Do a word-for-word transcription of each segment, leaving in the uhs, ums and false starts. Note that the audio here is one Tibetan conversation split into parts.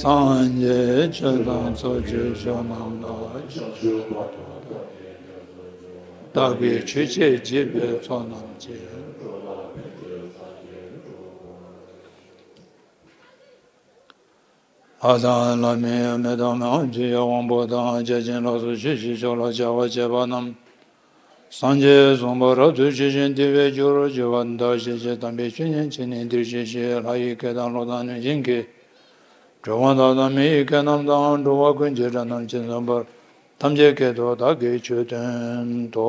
ཐམས་ཅད་ཆོས་དང་ཚོགས་ཀྱི་མཆོག་རྣམས་ལ། བདག་གིས་ཆོས་འཆད་བགྱིས་པའི་ཚོགས་རྣམས་ཀྱིས། ལྷ་དང་ལྷ་མིན་མི་དང་མི་དབང་ཆོས་ཀྱི་དབང་པོ་དང་། བརྒྱ་བྱིན་ལ་སོགས་ཆོས་ཀྱི་མཆོག་ལ་ཕྱག་འཚལ་བ་རྣམས། སངས་རྒྱས་གསུངས་པ་རབ་ཏུ་ཞི་ཞིང་བདེ་བའི་རྒྱུར་གྱུར་པ། བདག་ཤེས་བྱའི་དམ་པའི་ཆོས་ཉིད་ཀྱི་ནི་འདིར་གཤེགས་ཤིང་། ལྷ་ཡི་སྐད་དང་གླུ་དང་གནོད་སྦྱིན་གྱི་སྒྲོན་མ་དག་དང་། མི་ཡི་སྐད་རྣམས་དང་། འགྲོ་བ་ཀུན་གྱི་སྒྲ་རྣམས་ཇི་ཙམ་པར། ཐམས་ཅད་སྐད་དུ་བདག་གིས་ཆོས་བསྟན་ཏོ།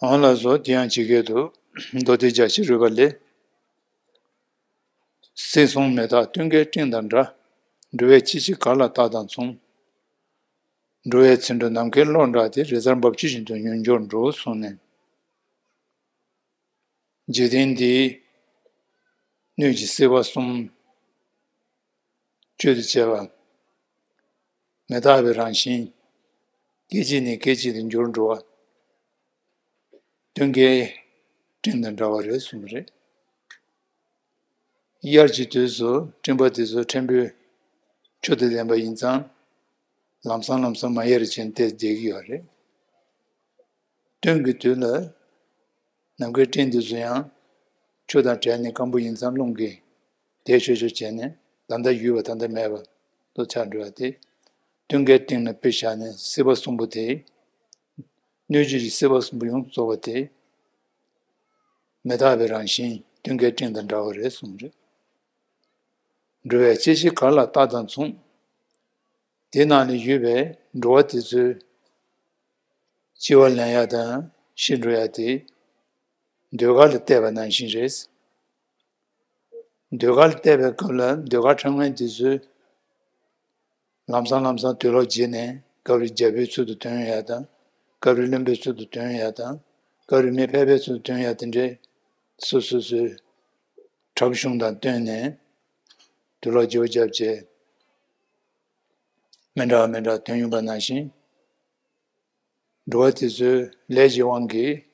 འོ་ལགས་སོ། དེ་ཡང་ཇི་སྐད་དུ། མདོ་སྡེ་རྒྱ་ཆེར་རོལ་པ་ལས། སྲིད་གསུམ་མི་རྟག་སྟོན་ཀའི་སྤྲིན་དང་འདྲ། འགྲོ་བའི་སྤྱི་གཅིག་གར་ལ་རྟག་དང་མཚུངས། འགྲོ་བའི་ཚེ་འགྲོ་ནམ་མཁའི་གློག་འདྲ་སྟེ། རི་གཟར་འབབ་ཆུ་བཞིན་དུ་མྱུར་མགྱོགས་འགྲོ་གསུངས་ནས། འཇིག་རྟེན་འདིའི་སྣོད་ཀྱི་སྲིད་པ་གསུམ་གཅོད་དུ་བྱེད་པ། མི་རྟག་པའི་རང་བཞིན། སྐད་ཅིག་ནས་སྐད་ཅིག་ཏུ་འགྱུར་འགྲོ་བ། སྟོན་ཀའི་སྤྲིན་དང་འདྲ་བ་རེད་གསུངས་པ་རེད། དབྱར་གྱི་དུས་སུ་སྤྲིན་པ་དེ་ཚོ་ཕྲན་བུ་ཆུ་དང་ལྡན་པ་ཡིན་ཙང་། ལམ་སང་ལམ་སང་མ་ཡལ་བར་བྱས་ནས་བསྡད་ཀྱི་ཡོད་རེད། སྟོན་གྱི་དུས་ལ་ནམ་མཁའི་སྤྲིན་དེ་ཚོ་ཡང་ཆུ་དང་བྲལ་ནས་སྐམ་པོ་ཡིན་ཙང་རླུང་གིས་དེད་ཆོག་ཆོག་བྱས་ནས། ད་ལྟ་ཡོད་པ་ད་ལྟ་མེད་པ་དུ་ཆགས་འགྲོ་བ་དེ། སྟོན་ཀའི་སྟེང་ལ་དཔེ་བཞག་ནས་སྲིད་པ་གསུམ་པོ་དེ། སྣོད་བཅུད་ཀྱི་སྲིད་པ་གསུམ་པོ་ཡོངས་རྫོགས་པ་དེ། མི་རྟག་པའི་རང་བཞིན་སྟོན་ཀའི་སྤྲིན་དང་འདྲ་བ་རེད་གསུངས་རེད། འགྲོ་བའི་སྤྱི་གཅིག་གར་ལ་རྟག་དང་མཚུངས། དེ་ནང་ལ་ཡོད་པའི་འགྲོ་བ་དེ་ཚོའི་སྐྱེ་བ་ལེན་ཡ་དང་ཤི་འགྲོ་ཡ་དེ། ཟློས་གར་ལ་བལྟས་པ་ནང་བཞིན་རེད། ཟློས་གར་ལ་བལྟས་པའི་སྐབས་ལ་ཟློས་གར་འཁྲབ་མཁན་དེ་ཚོས་ལམ་སང་ལམ་སང་དུག་ལོག་བརྗེས་ནས། སྐབས་རེ་རྒྱལ་པོའི་ཚུལ་དུ་ཐོན་ཡ་དང་། སྐབས་རེ་བློན་པོའི་ཚུལ་དུ་ཐོན་ཡ་དང་། སྐབས་རེ་མི་ཕལ་པའི་ཚུལ་དུ་ཐོན་ཡ་དེ་འདྲའི་སོ་སོ་སོའི་འཁྲབ་གཞུང་དང་བསྟུན་ནས་དུག་ལོག་བརྗེ་པོ་བརྒྱབ་བྱས། མི་འདྲ་བ་མི་འདྲ་བ་ཐོན་ཡོང་པ་ནང་བཞིན། འགྲོ་བ་དེ་ཚོའི་ལས་ཀྱི་དབང་གིས་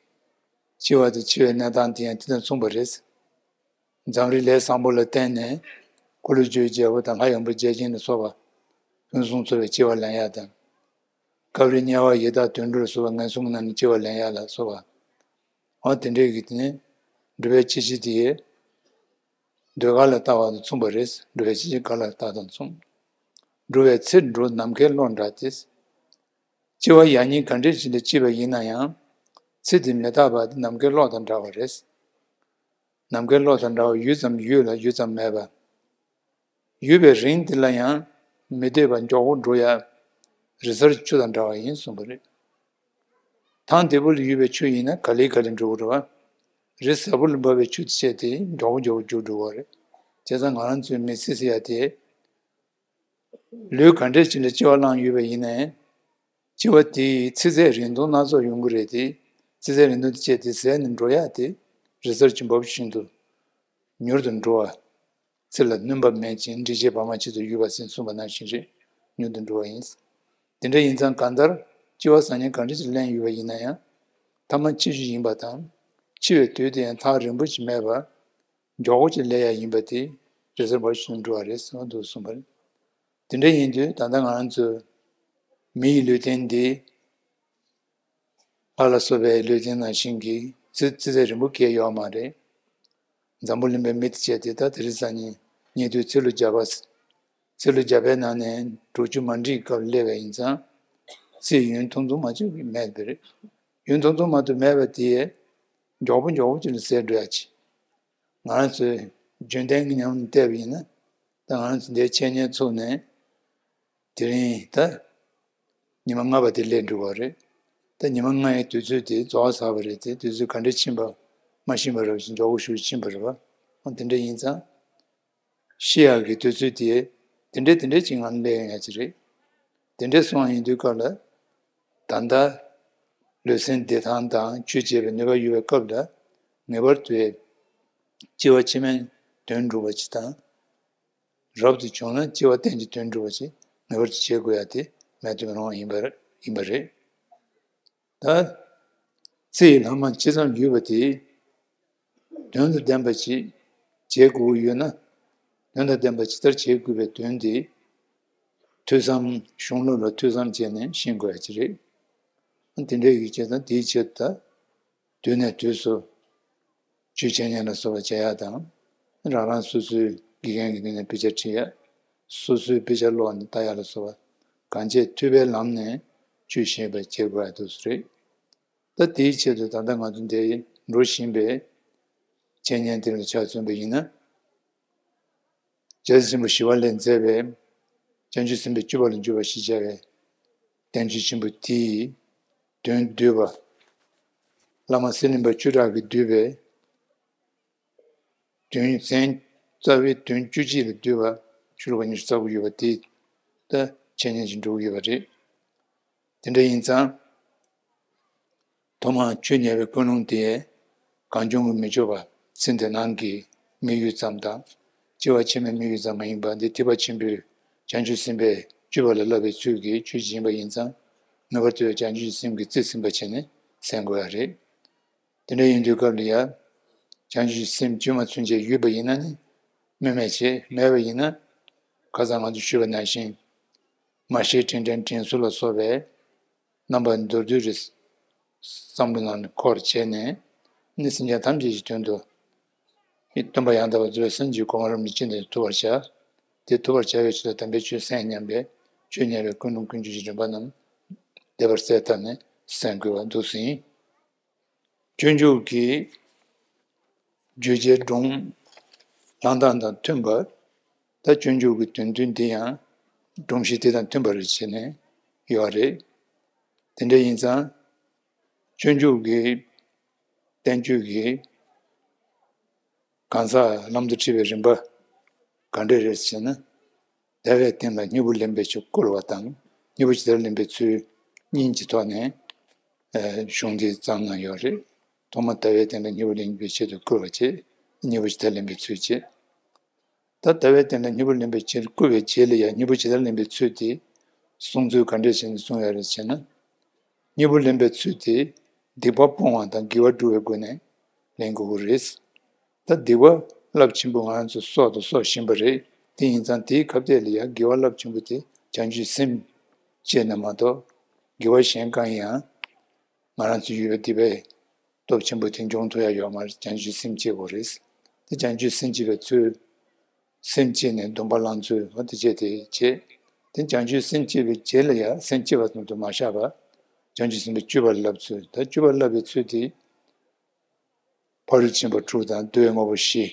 འཆི་བ་དང་འཆི་བའི་གནས་སྟངས་དེ་ཡང་དེ་དང་མཚུངས་པ་རེད། འཛམ་རིག་ལས་བཟང་པོ་ལ་བརྟེན་ནས། འཁོར་ལོས་སྒྱུར་བའི་རྒྱལ་པོ་དང་ལྷ་ཡང་པོ་བརྒྱ་བྱིན་ལ་སོགས་པ། ཕུན་སུམ་ཚོགས་པའི་སྐྱེ་བ་ལེན་ཡ་དང་། སྐབས་རེ་དམྱལ་བ་ཡི་དྭགས་དུད་འགྲོ་ལ་སོགས་པ་ངན་སོང་གི་ནང་ནས་སྐྱེ་བ་ལེན་ཡ་ལ་སོགས་པ། འོ་དེ་འདྲའི་གི་དེ་ནི་འགྲོ་བའི་སྤྱི་གཅིག་དེ་ཟློས་གར་ལ་ལྟ་བ་དང་མཚུངས་པ་རེད། འགྲོ་བའི་སྤྱི་གཅིག་གར་ལ་ལྟ་དང་མཚུངས། འགྲོ་བའི་ཚེ་འགྲོ་ནམ་མཁའི་གློག་འདྲ་སྟེ། སྐྱེ་བ་ཡང་སྙིང་ག་འདྲ་ཞིག་ལ་སྐྱེས་པ་ཡིན་ན་ཡང་། ཚེ་འདི་མི་རྟག་པ་དེ་ནམ་མཁའི་གློག་དང་འདྲ་བ་རེད། ནམ་མཁའི་གློག་དང་འདྲ་བ་ཡུད་ཙམ་ཡོད་ལ་ཡུད་ཙམ་མེད་པ། ཡོད་པའི་རིང་དེ་ལ་ཡང་མི་སྡོད་པར་མགྱོགས་པོ་འགྲོ་ཡ། རི་གཟར་ཆུ་དང་འདྲ་བ་ཡིན་གསུངས་པ་རེད། ཐང་རྡེ་བུ་ལ་ཡོད་པའི་ཆུ་ཡིན་ན་ག་ལེ་ག་ལེ་འགྲོ་གི་རེད་བ། རི་གཟར་པོ་ལ་འབབ་པའི་ཆུ་དེ་བྱས་ཏེ་མགྱོགས་པོ་མགྱོགས་པོ་རྒྱུག་འགྲོ་གི་རེད། བྱས་ཙང་ང་རང་ཚོའི་མི་ཚེ་ཟེར་ཡ་དེ། ལུས་ག་འདྲས་ཅིག་ལ་སྐྱེ་བ་བླངས་ཡོད་པ་ཡིན་ནའི། སྐྱེ་བ་དེའི་ཚེ་ཚད་རིང་ཐུང་སྣ་ཚོགས་ཡོང་གི་རེད་དེ། ཚེ་ཚད་རིང་ཐུང་དེ་བྱས་ཏེ་ཟད་ནས་འགྲོ་ཡ་དེ། རི་གཟར་གྱི་འབབ་བཞིན་དུ་མྱུར་དུ་འགྲོ་བ། ཚེ་ལ་སྣུན་པ་མེད་ཅིང་འབྲས་ཆན་བར་མ་ཆད་དུ་ཡོད་པ་ཟེར་གསུངས་པ་ནང་བཞིན་རེད། མྱུར་དུ་འགྲོ་བ་ཡིན། དེ་འདྲ་ཡིན་ཙང་གང་ལྟར་སྐྱེ་བ་སང་ཉིན་ག་འདྲ་ཅིག་ལེན་ཡོད་པ་ཡིན་ན་ཡང་། ཐ་མ་འཆི་རྒྱུ་ཡིན་པ་དང་། འཆི་བའི་དུས་དེ་ཡང་ཐག་རིང་པོ་ཞིག་མེད་པར། མགྱོགས་པོ་ཅིག་སླེབས་ཡ་ཡིན་པ་དེ་རི་གཟར་འབབ་བཞིན་དུ་འགྲོ་བ་རེད་ཟེར་འདུག་གསུངས་པ་རེད། དེ་འདྲ་ཡིན་དུས་ད་ལྟ་ང་རང་ཚོ་མི་ཡི་ལུས་རྟེན་འདི། ལྷ་ལ་སོགས་པའི་ལུས་རྟེན་ནང་བཞིན་གྱི་ཚེ་ཚེ་ཚད་རིང་པོ་སྐྱེས་ཡོད་མ་རེད། འཛམ་བུ་གླིང་པའི་མི་དེ་བྱས་ཏེ་ད་དེ་རིང་སང་ཉིན་ཉེ་དུས་ཚེ་ལོ་བརྒྱ་པ། ཚེ་ལོ་བརྒྱ་པའི་ནང་ནས་དྲུག་ཅུ་མ་འགྲིག་སྐབས་སླེབས་པ་ཡིན་ཙང་། ཚེ་ཡུན་ཐུང་ཐུང་མ་གཏོགས་མེད་པ་རེད། ཡུན་ཐུང་ཐུང་མ་གཏོགས་མེད་པ་དེས་མགྱོགས་པོ་མགྱོགས་པོ་ཅིག་ལ་ཟད་འགྲོ་ཡ་ཆེ། ང་རང་ཚོའི་རྒྱུན་ལྡན་གྱི་ཉམས་ལ་བལྟས་པ་ཡིན་ན། ད་ང་རང་ཚོ་འདིར་འཆད་ཉན་ཚུགས་ནས། དེ་རིང་ད་ཉི་མ་ལྔ་པ་དེ་སླེབས་འགྲོ་བ་རེད། ད་ཉི་མ་ལྔའི་དུས་ཚོད་དེ་རྫོགས་ཚར་བ་རེད་དེ། དུས་ཚོད་ག་འདྲས་ཕྱིན་པ་མ་ཤེས་པ་རབ་ཅིང་མགྱོགས་པོ་ཞེ་པོ་ཕྱིན་པ་རེད་བ། འོ་དེ་འདྲ་ཡིན་ཙང་། ཤི་ཡག་གི་དུས་ཚོད་དེ་དེ་འདྲས་དེ་འདྲས་ཅིག་ང་ལ་སླེབས་ཡོང་ཡ་ཅིག་རེད། དེ་འདྲས་སོང་བ་ཡིན་དུས་སྐབས་ལ། ད་ལྟ་ལུས་སེམས་བདེ་ཐང་དང་ཆོས་བྱེད་པའི་ནུས་པ་ཡོད་པའི་སྐབས་ལ། ངེས་པར་དུ་སྐྱེ་བ་ཕྱི་མའི་དོན་སྒྲུབ་པ་ཅིག་དང་། རབ་ཏུ་བྱུང་ན་སྐྱེ་བ་གཏན་གྱི་དོན་སྒྲུབ་པ་ཅིག་ངེས་པར་དུ་བྱེད་དགོས་ཡ་དེ་མེད་དུ་མི་རུང་བ་ཡིན་པ་ཡིན་པ་རེད། ད་ཚེ་ཡི་ལྷག་མ་ཇི་ཙམ་ཡོད་པ་དེ་དོན་དང་ལྡན་པ་ཅིག་བྱེད་དགོས་ཀྱི་ཡོད་ན། དོན་དང་ལྡན་པ་ཇི་ལྟར་བྱེད་དགོས་པའི་དོན་དེ་ཐོས་བསམ། གཞུང་ལུགས་ལ་ཐོས་བསམ་བྱས་ནས་ཤེས་དགོས་ཡ་ཅིག་རེད། དེ་འདྲའི་ཡིག་ཆ་དང་དེའི་ཆེད་དུ་དུས་ནས་དུས་སུ་ཆོས་འཆད་ཉན་ལ་སོགས་པ་བྱ་ཡ་དང་། རང་རང་སོ་སོའི་དགེ་རྒན་གྱི་ངོས་ནས་དཔེ་ཆ་ཁྲིད་ཡ། སོ་སོའི་དཔེ་ཆ་ཀློག་ནས་ལྟ་ཡ་ལ་སོགས་པ་གང་བྱེད་ཐུབ་པའི་ལམ་ནས་ཆོས་ཤེས་པར་བྱེད་དགོས་ཡ་འདུག་སེ་རེད། ད་དེའི་ཆེད་དུ་ད་ལྟ་ང་ཚོ་འདིར་འགྲོ་བཞིན་པའི་འཆད་ཉན་དེ་ལ་ཆ་མཚོན་པ་ཡིན་ན། རྒྱལ་སྲས་ཆེན་པོ་ཞི་བ་ལྷས་མཛད་པའི་བྱང་ཆུབ་སེམས་དཔའི་སྤྱོད་པ་ལ་འཇུག་པ་ཞེས་བྱ་བའི་བསྟན་བཅོས་ཆེན་པོ་དེའི་དོན་བསྡུས་པ། བླ་མ་གསེར་གླིང་པ་བཅུ་ཕྲག་གིས་བསྡུས་པའི་དོན་ཚན་རྩ་བའི་དོན་བཅུ་གཅིག་ལ་བསྡུས་པ་ཤོ་ལོ་ཀ་ཉི་ཤུ་རྩ་དགུ་ཡོད་པ་དེ་ད་འཆད་ཉན་ཞིག་འགྲོ་གི་ཡོད་པ་རེད། དེ་འདྲ་ཡིན་ཙང་། ཐོག་མར་ཆོས་ཉན་པའི་ཀུན་སློང་དེ་གང་བྱུང་གིས་མི་ཆོག་པར་ཚེ་འདི་ནང་གི་དམིགས་ཡུལ་ཙམ་དང་། སྐྱེ་བ་ཕྱི་མའི་དམིགས་ཡུལ་ཙམ་མ་ཡིན་པར་འདི་ཐེག་པ་ཆེན་པོའི་བྱང་ཆུབ་སེམས་དཔའི་སྤྱོད་པ་ལ་བསླབ་པའི་ཚུལ་གྱིས་ཆོས་ཤིག་ཡིན་པ་ཡིན་ཙང་། ངེས་པར་དུ་བྱང་ཆུབ་སེམས་ཀྱིས་རྩིས་ཟིན་པ་བྱས་ནས་གསན་དགོས་ཡ་རེད། དེ་འདྲ་ཡིན་དུས་སྐབས་ལ་ཡ། བྱང་ཆུབ་སེམས་བཅོས་མ་ཚུན་ཆད་ཡོད་པ་ཡིན་ན་ནི་སྨོས་མེད་བྱེད། མེད་པ་ཡིན་ན། ཁ་སང་ང་ཚོས་ཞུས་པ་ནང་བཞིན། མ་ཤེས་དྲན་དྲན་དྲན་གསོ་ལ་སོགས་པའི་རྣམ་པ་མདོར་བསྡུས་རེ་བསམ་བློ་ནང་ནས་འཁོར་བྱས་ནས། ནི་སེམས་ཅན་ཐམས་ཅད་ཀྱི་དོན་དུ། ནི་སྟོན་པ་ཡང་དག་པར་རྫོགས་པའི་སངས་རྒྱས་ཀྱི་གོ་འཕང་རིན་པོ་ཆེ་འདི་ཐོབ་པར་བྱ། དེ་ཐོབ་པར་བྱ་བའི་ཆེད་དུ་དམ་པའི་ཆོས་གསན་སྙམ་པའི་ཆོས་ཉན་པའི་ཀུན་སློང་ཀུན་སྤྱོད་ཀྱི་རིམ་པ་རྣམས་བདེ་བར་གསལ་བཏབ་ནས་གསན་དགོས་པ་འདུག་ཟིན། སྤྱོད་འཇུག་གི་བརྗོད་བྱའི་སྒྲུང་ལམ་སྟངས་དང་མཐུན་པར། ད་སྤྱོད་འཇུག་གི་དོན་བསྡུས་འདི་ཡང་སྒྲུང་གཞི་དེ་དང་མཐུན་པ་རེ་བྱས་ནས་ཡོད་རེད། དེ་འདྲ་ཡིན་ཙང་། སྤྱོད་འཇུག་གི་བསྟན་བཅོས་ཀྱི་གང་ཟག་ལམ་དུ་ཁྲིད་པའི་རིམ་པ་ག་འདྲ་རེད་ཟེར་ན། ཟླ་བའི་སྟེང་ལ་སྙིང་པོ་ལེན་པའི་ཕྱིར་བསྐུལ་བ་དང་། སྙིང་པོ་ཇི་ལྟར་ལེན་པའི་ཚུལ་གཉིས་ཀྱི་ཐོག་ནས་ཨ་གཞུང་འདི་བརྩམས་གནང་ཡོད་རེད། ཐོག་མར་ཟླ་བའི་སྟེང་ལ་སྙིང་པོ་ལེན་པའི་ཆེད་དུ་བསྐུལ་བ་བྱས། སྙིང་པོ་ཇི་ལྟར་ལེན་པའི་ཚུལ་བྱས། ད་ཟླ་བའི་སྟེང་ལ་སྙིང་པོ་ལེན་པའི་ཕྱིར་བསྐུལ་བའི་རྗེས་ལ་ཡང་སྙིང་པོ་ཇི་ལྟར་ལེན་པའི་ཚུལ་དེ་གསུང་ཚུལ་ག་འདྲས་བྱས་ནས་གསུངས་ཡོད་རེད་ཟེར་ན། སྙིང་པོ་ལེན་པའི་ཚུལ་དེ་སྡིག་པ་སྤོང་བ་དང་དགེ་བ་སྒྲུབ་པའི་སྒོ་ནས་ལེན་དགོས་ཀྱི་རེད། ད་སྡིག་པ་རླབས་ཆེན་པོ་ང་རང་ཚོ་གསོག་དང་གསོག་བཞིན་པ་རེད། དེ་ཡིན་ཙང་དེའི་ཁ་གཏད་ལ་ཡང་དགེ་བ་རླབས་ཆེན་པོ་དེ་བྱང་ཆུབ་སེམས་བསྐྱེད་ན་མ་གཏོགས། དགེ་བ་གཞན་གང་ཡང་ང་རང་ཚོའི་ཡུལ་པ་སྡིག་པའི་སྟོབས་ཆེན་པོ་དེ་འཇོམས་ཐུབ་ཡ་ཡོད་མ་རེད། བྱང་ཆུབ་སེམས་བསྐྱེད་དགོས་རེད། དེ་བྱང་ཆུབ་སེམས་བསྐྱེད་པའི་ཚུལ། སེམས་བསྐྱེད་ནས་སྡོམ་པ་བླང་ཚུལ་འོ་དེ་བྱས་དེ་བྱས། དེ་བྱང་ཆུབ་སེམས་བསྐྱེད་པའི་རྗེས་ལ་ཡང་སེམས་བསྐྱེད་པ་ཙམ་དུ་མ་བཞག་པར། བྱང་ཆུབ་སེམས་དཔའི་སྤྱོད་པ་ལ་བསླབ་ཚུལ། ད་སྤྱོད་པ་བསླབ་པའི་ཚུལ་དེ། ཕ་རོལ་ཏུ་ཕྱིན་པ་དྲུག་དང་བསྡུ་བའི་དངོས་པོ་བཞི།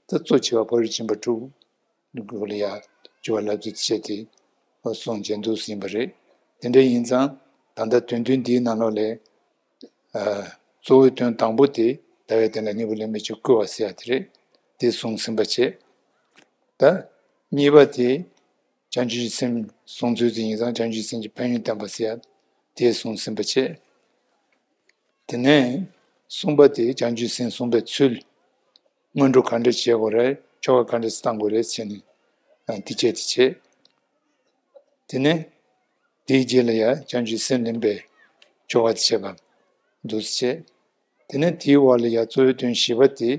ད་གཙོ་ཆེ་བ་ཕ་རོལ་ཏུ་ཕྱིན་པ་དྲུག་ལ་ཡང་སྤྱོད་པ་བསླབ་ཚུལ་བྱས་ཏེ་གསུངས་བྱས་འདུག་ཟིན་པ་རེད། དེ་འདྲ་ཡིན་ཙང་ད་ལྟ་དོན་བསྡུས་འདིའི་ནང་ལོགས་ལས། ཨ། གཙོ་བོའི་དོན་དང་པོ་དེ་ཟླ་བའི་སྟེང་ལ་སྙིང་པོ་ལེན་པའི་ཕྱིར་བསྐུལ་བ་ཟེར་ཡ་དེ་རེད། དེ་གསུངས་ཟིན་པ་བྱས། ད་གཉིས་པ་དེ་བྱང་ཆུབ་ཀྱི་སེམས་གསུང་ཚུལ་དེ་ཡིན་ཙང་བྱང་ཆུབ་སེམས་ཀྱི་ཕན་ཡོན་བསྟན་པ་ཟེར་ཡ་དེ་གསུངས་ཟིན་པ་བྱས། དེ་ནས་གསུམ་པ་དེ་བྱང་ཆུབ་སེམས་གསུངས་པའི་ཚུལ། སྔོན་འགྲོ་ག་འདྲ་བྱེད་དགོས་རེད། ཆོ་ག་ག་འདྲ་བཏང་དགོས་རེད་ཟེར་ནས་དེ་བྱས་དེ་བྱས། དེ་ནས་དེའི་རྗེས་ལ་ཡང་བྱང་ཆུབ་སེམས་ལེན་པའི་ཆོ་ག་དེ་བྱེད་པ་འདུག་སེ་བྱས། དེ་ནས་དེའི་འོག་ལ་ཡང་གཙོ་བོའི་དོན་བཞི་པ་དེ་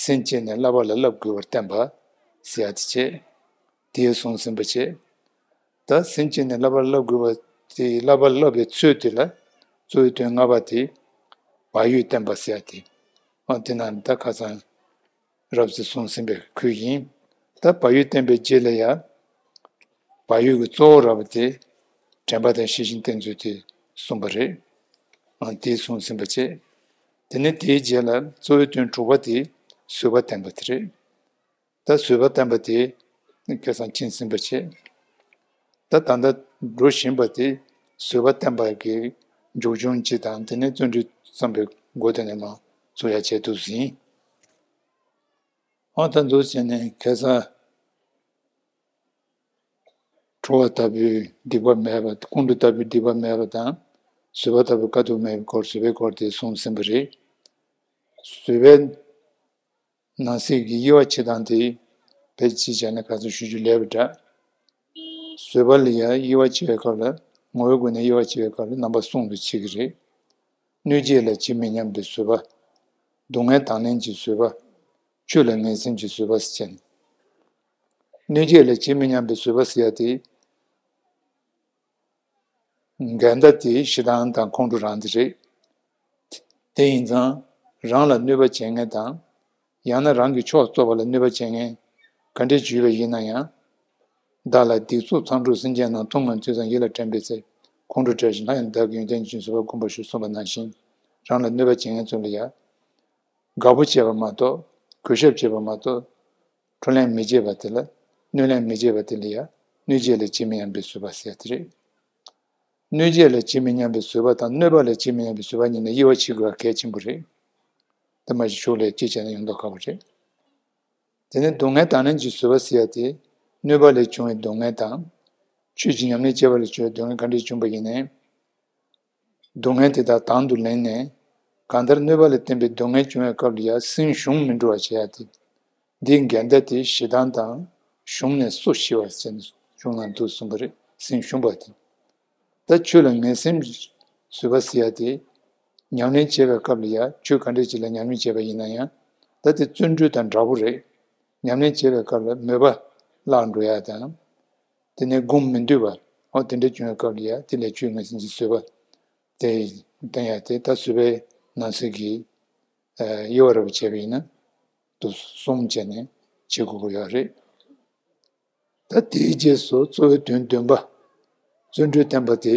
སེམས་བསྐྱེད་ནས་བསླབ་པ་ལ་བསླབ་དགོས་པར་བསྟན་པ་ཟེར་ཡ་དེ་བྱས། དེ་གསུངས་ཟིན་པ་བྱས། ད་སེམས་བསྐྱེད་ནས་བསླབ་པ་ལ་བསླབ་དགོས་པ་དེ་བསླབ་པ་བསླབ་པའི་ཚུལ་དེ་ལ་གཙོ་བོའི་དོན་ལྔ་པ་དེ་བག་ཡོད་བསྟན་པ་ཟེར་ཡ་དེ། ཨ་དེ་ནང་ད་ཁ་སང་རབ་ཏུ་གསུངས་ཟིན་པའི་ཁུལ་ཡིན། ད་བག་ཡོད་བསྟན་པའི་རྗེས་ལ་ཡང་བག་ཡོད་ཀྱི་གཙོ་བོ་ར་བ་དེ་དྲན་པ་དང་ཤེས་བཞིན་བསྟེན་ཚུལ་དེ་གསུངས་པ་རེད། ཨ་དེ་གསུངས་ཟིན་པ་བྱས། དེ་ནས་དེའི་རྗེས་ལ་གཙོ་བོའི་དོན་དྲུག་པ་དེ་བཟོད་པ་བསྟན་པ་དེ་རེད། ད་བཟོད་པ་བསྟན་པ་དེ་ཁ་སང་མཁྱེན་ཟིན་པ་བྱས། ད་ད་ལྟ་འགྲོ་བཞིན་པ་དེ་བཟོད་པ་བསྟན་པ་གི་མཇུག་སྐྱོང་སྤྱི་དང་དེ་ནས་བརྩོན་འགྲུས་བརྩམས་པའི་སྒོ་དེ་ནས་མ་ཚུགས་ཡ་བྱས་འདུག་ཟིན། ཨོ་ད་འདུག་བྱས་ནས་ཁ་སང་ཁྲོ་བ་ལྟ་བུའི་སྡིག་པ་མེད་པ། ཁོང་ཁྲོ་ལྟ་བུའི་སྡིག་པ་མེད་པ་དང་། བཟོད་པ་ལྟ་བུའི་དཀའ་ཐུབ་མེད་པའི་སྐོར། བཟོད་པའི་སྐོར་དེ་གསུངས་ཟིན་པ་རེད། བཟོད་པའི་ནང་གསེས་ཀྱི་དབྱེ་བ་ཕྱེ་སྟངས་དེ་ཕལ་ཆེར་བྱས་ན་ག་ཚོད་ཞུ་རྒྱུ་ལས་པ་འདྲ། བཟོད་པ་ལ་ཡང་དབྱེ་བ་ཕྱེ་བའི་སྐབས་ལ་ངོ་བོའི་སྒོ་ནས་དབྱེ་བ་ཕྱེ་བའི་སྐབས་ལ་རྣམ་པ་གསུམ་དུ་ཕྱེ་གི་རེད། གནོད་བྱེད་ལ་ཇི་མི་སྙམ་པའི་བཟོད་པ། སྡུག་བསྔལ་དང་ལེན་གྱི་བཟོད་པ། ཆོས་ལ་ངེས་འཛིན་གྱི་བཟོད་པ་ཟེར་བྱས་ནས། གནོད་བྱེད་ལ་ཇི་མི་སྙམ་པའི་བཟོད་པ་ཟེར་ཡ་དེ། འགལ་ཟླ་དེ་ཞེ་སྡང་དང་ཁོང་ཁྲོ་རང་དེ་རེད། དེ་ཡིན་ཙང་རང་ལ་གནོད་པ་བྱེད་མཁན་དང་། ཡང་ན་རང་གི་ཕྱོགས་གཏོགས་པ་ལ་གནོད་པ་བྱེད་མཁན་ག་འདྲས་ཅིག་ཡོད་པ་ཡིན་ན་ཡང་། བདག་ལ་སྡིགས་མཛུབ་མཚམས་སྤྲུགས་སེམས་ཅན་རྣམས། མཐོང་ངམ་ཐོས་ཙང་ཡིད་ལ་དྲན་པའི་ཚེ། ཁོང་ཁྲོ་བྲལ་ཞིང་སླར་ཡང་བདག་གི་ཡོན་ཏན་ཅན་བཟོད་པ་བསྒོམ་པར་ཞུ་གསུངས་པ་ནང་བཞིན། རང་ལ་གནོད་པ་བྱེད་མཁན་ཚོ་ལ་ཡང་། དགའ་པོ་བྱེད་པ་མ་གཏོགས། གུས་ཞབས་བྱེད་པ་མ་གཏོགས། ཁྲོ་ལན་མི་འཇལ་བ་དེ་ལ། གནོད་ལན་མི་འཇལ་བ་དེ་ལ་ཡང་། གནོད་བྱེད་ལ་ཇི་མི་སྙམ་པའི་བཟོད་པ་ཟེར་དེ་རེད། གནོད་བྱེད་ལ་ཇི་མི་སྙམ་པའི་བཟོད་པ་དང་གནོད་པ་ལ་ཇི་མི་སྙམ་པའི་བཟོད་པ་གཉིས་ནི་དབྱེ་བ་ཕྱེ་དགོས་པ་གལ་ཆེན་པོ་རེད། དེ་མ་གཞི་ཕྱོགས་ལས་གཅིག་བྱས་ན་ཡོང་མདོག་ཁ་པོ་རེད། དེ་ནས་སྡུག་བསྔལ་དང་ལེན་གྱི་བཟོད་པ་ཟེར་ཡ་དེ། གནོད་པ་ལས་བྱུང་བའི་སྡུག་བསྔལ་དང་། ཆོས་ཀྱི་ཉམས་ལེན་བྱས་པ་ལས་བྱུང་བའི་སྡུག་བསྔལ་ག་འདྲས་བྱུང་བ་ཡིན་ནའི། སྡུག་བསྔལ་དེ་དག་དང་དུ་ལེན་ནས། གང་ལྟར་གནོད་པ་ལ་བརྟེན་པའི་སྡུག་བསྔལ་བྱུང་བའི་སྐབས་ལ་ཡང་སེམས་ཞུམ་མི་འགྲོ་བ་བྱེད་ཡ་དེ། འདིའི་འགལ་ཟླ་དེ་ཞེ་སྡང་དང་ཞུམ་ནས་སོ་ཞི་བ་ཟེར་ནས་གཞུང་ནང་འདུག་གསུངས་པ་རེད། སེམས་ཞུམ་པ་དེ། ད་ཆོས་ལ་ངན་སེམས་བཟོད་པ་ཟེར་ཡ་དེ། ཉམས་ལེན་བྱེད་པའི་སྐབས་ལ་ཡང་ཆོས་ག་འདྲས་ཅིག་ལ་ཉམས་ལེན་བྱས་པ་ཡིན་ན་ཡང་། ད་དེ་བརྩོན་འགྲུས་དང་འདྲ་པོ་རེད། ཉམས་ལེན་བྱེད་པའི་སྐབས་ལ་མོས་པ་བརླག་འགྲོ་ཡ་དང་། དེ་ནས་སྒོམ་མི་འདུས་པར། འོ་དེ་འདྲ་བྱུང་བའི་སྐབས་ལ་ཡང་དེ་ལས་ཆོས་ངན་སེམས་ཀྱི་བཟོད་པ་དེ་བསྟན་ཡ་དེ། ད་བཟོད་པའི་ནང་གསེས་ཀྱི་དབྱེ་བ་ར་བ་བྱས་པ་ཡིན་ན་དུ་གསུམ་བྱས་ནས་བྱེད་དགོས་ཀྱི་ཡོད་རེད། ད་དེའི་རྗེས་སུ་གཙོ་བོའི་དོན་བདུན་པ། བརྩོན་འགྲུས་བསྟན་པ་དེ།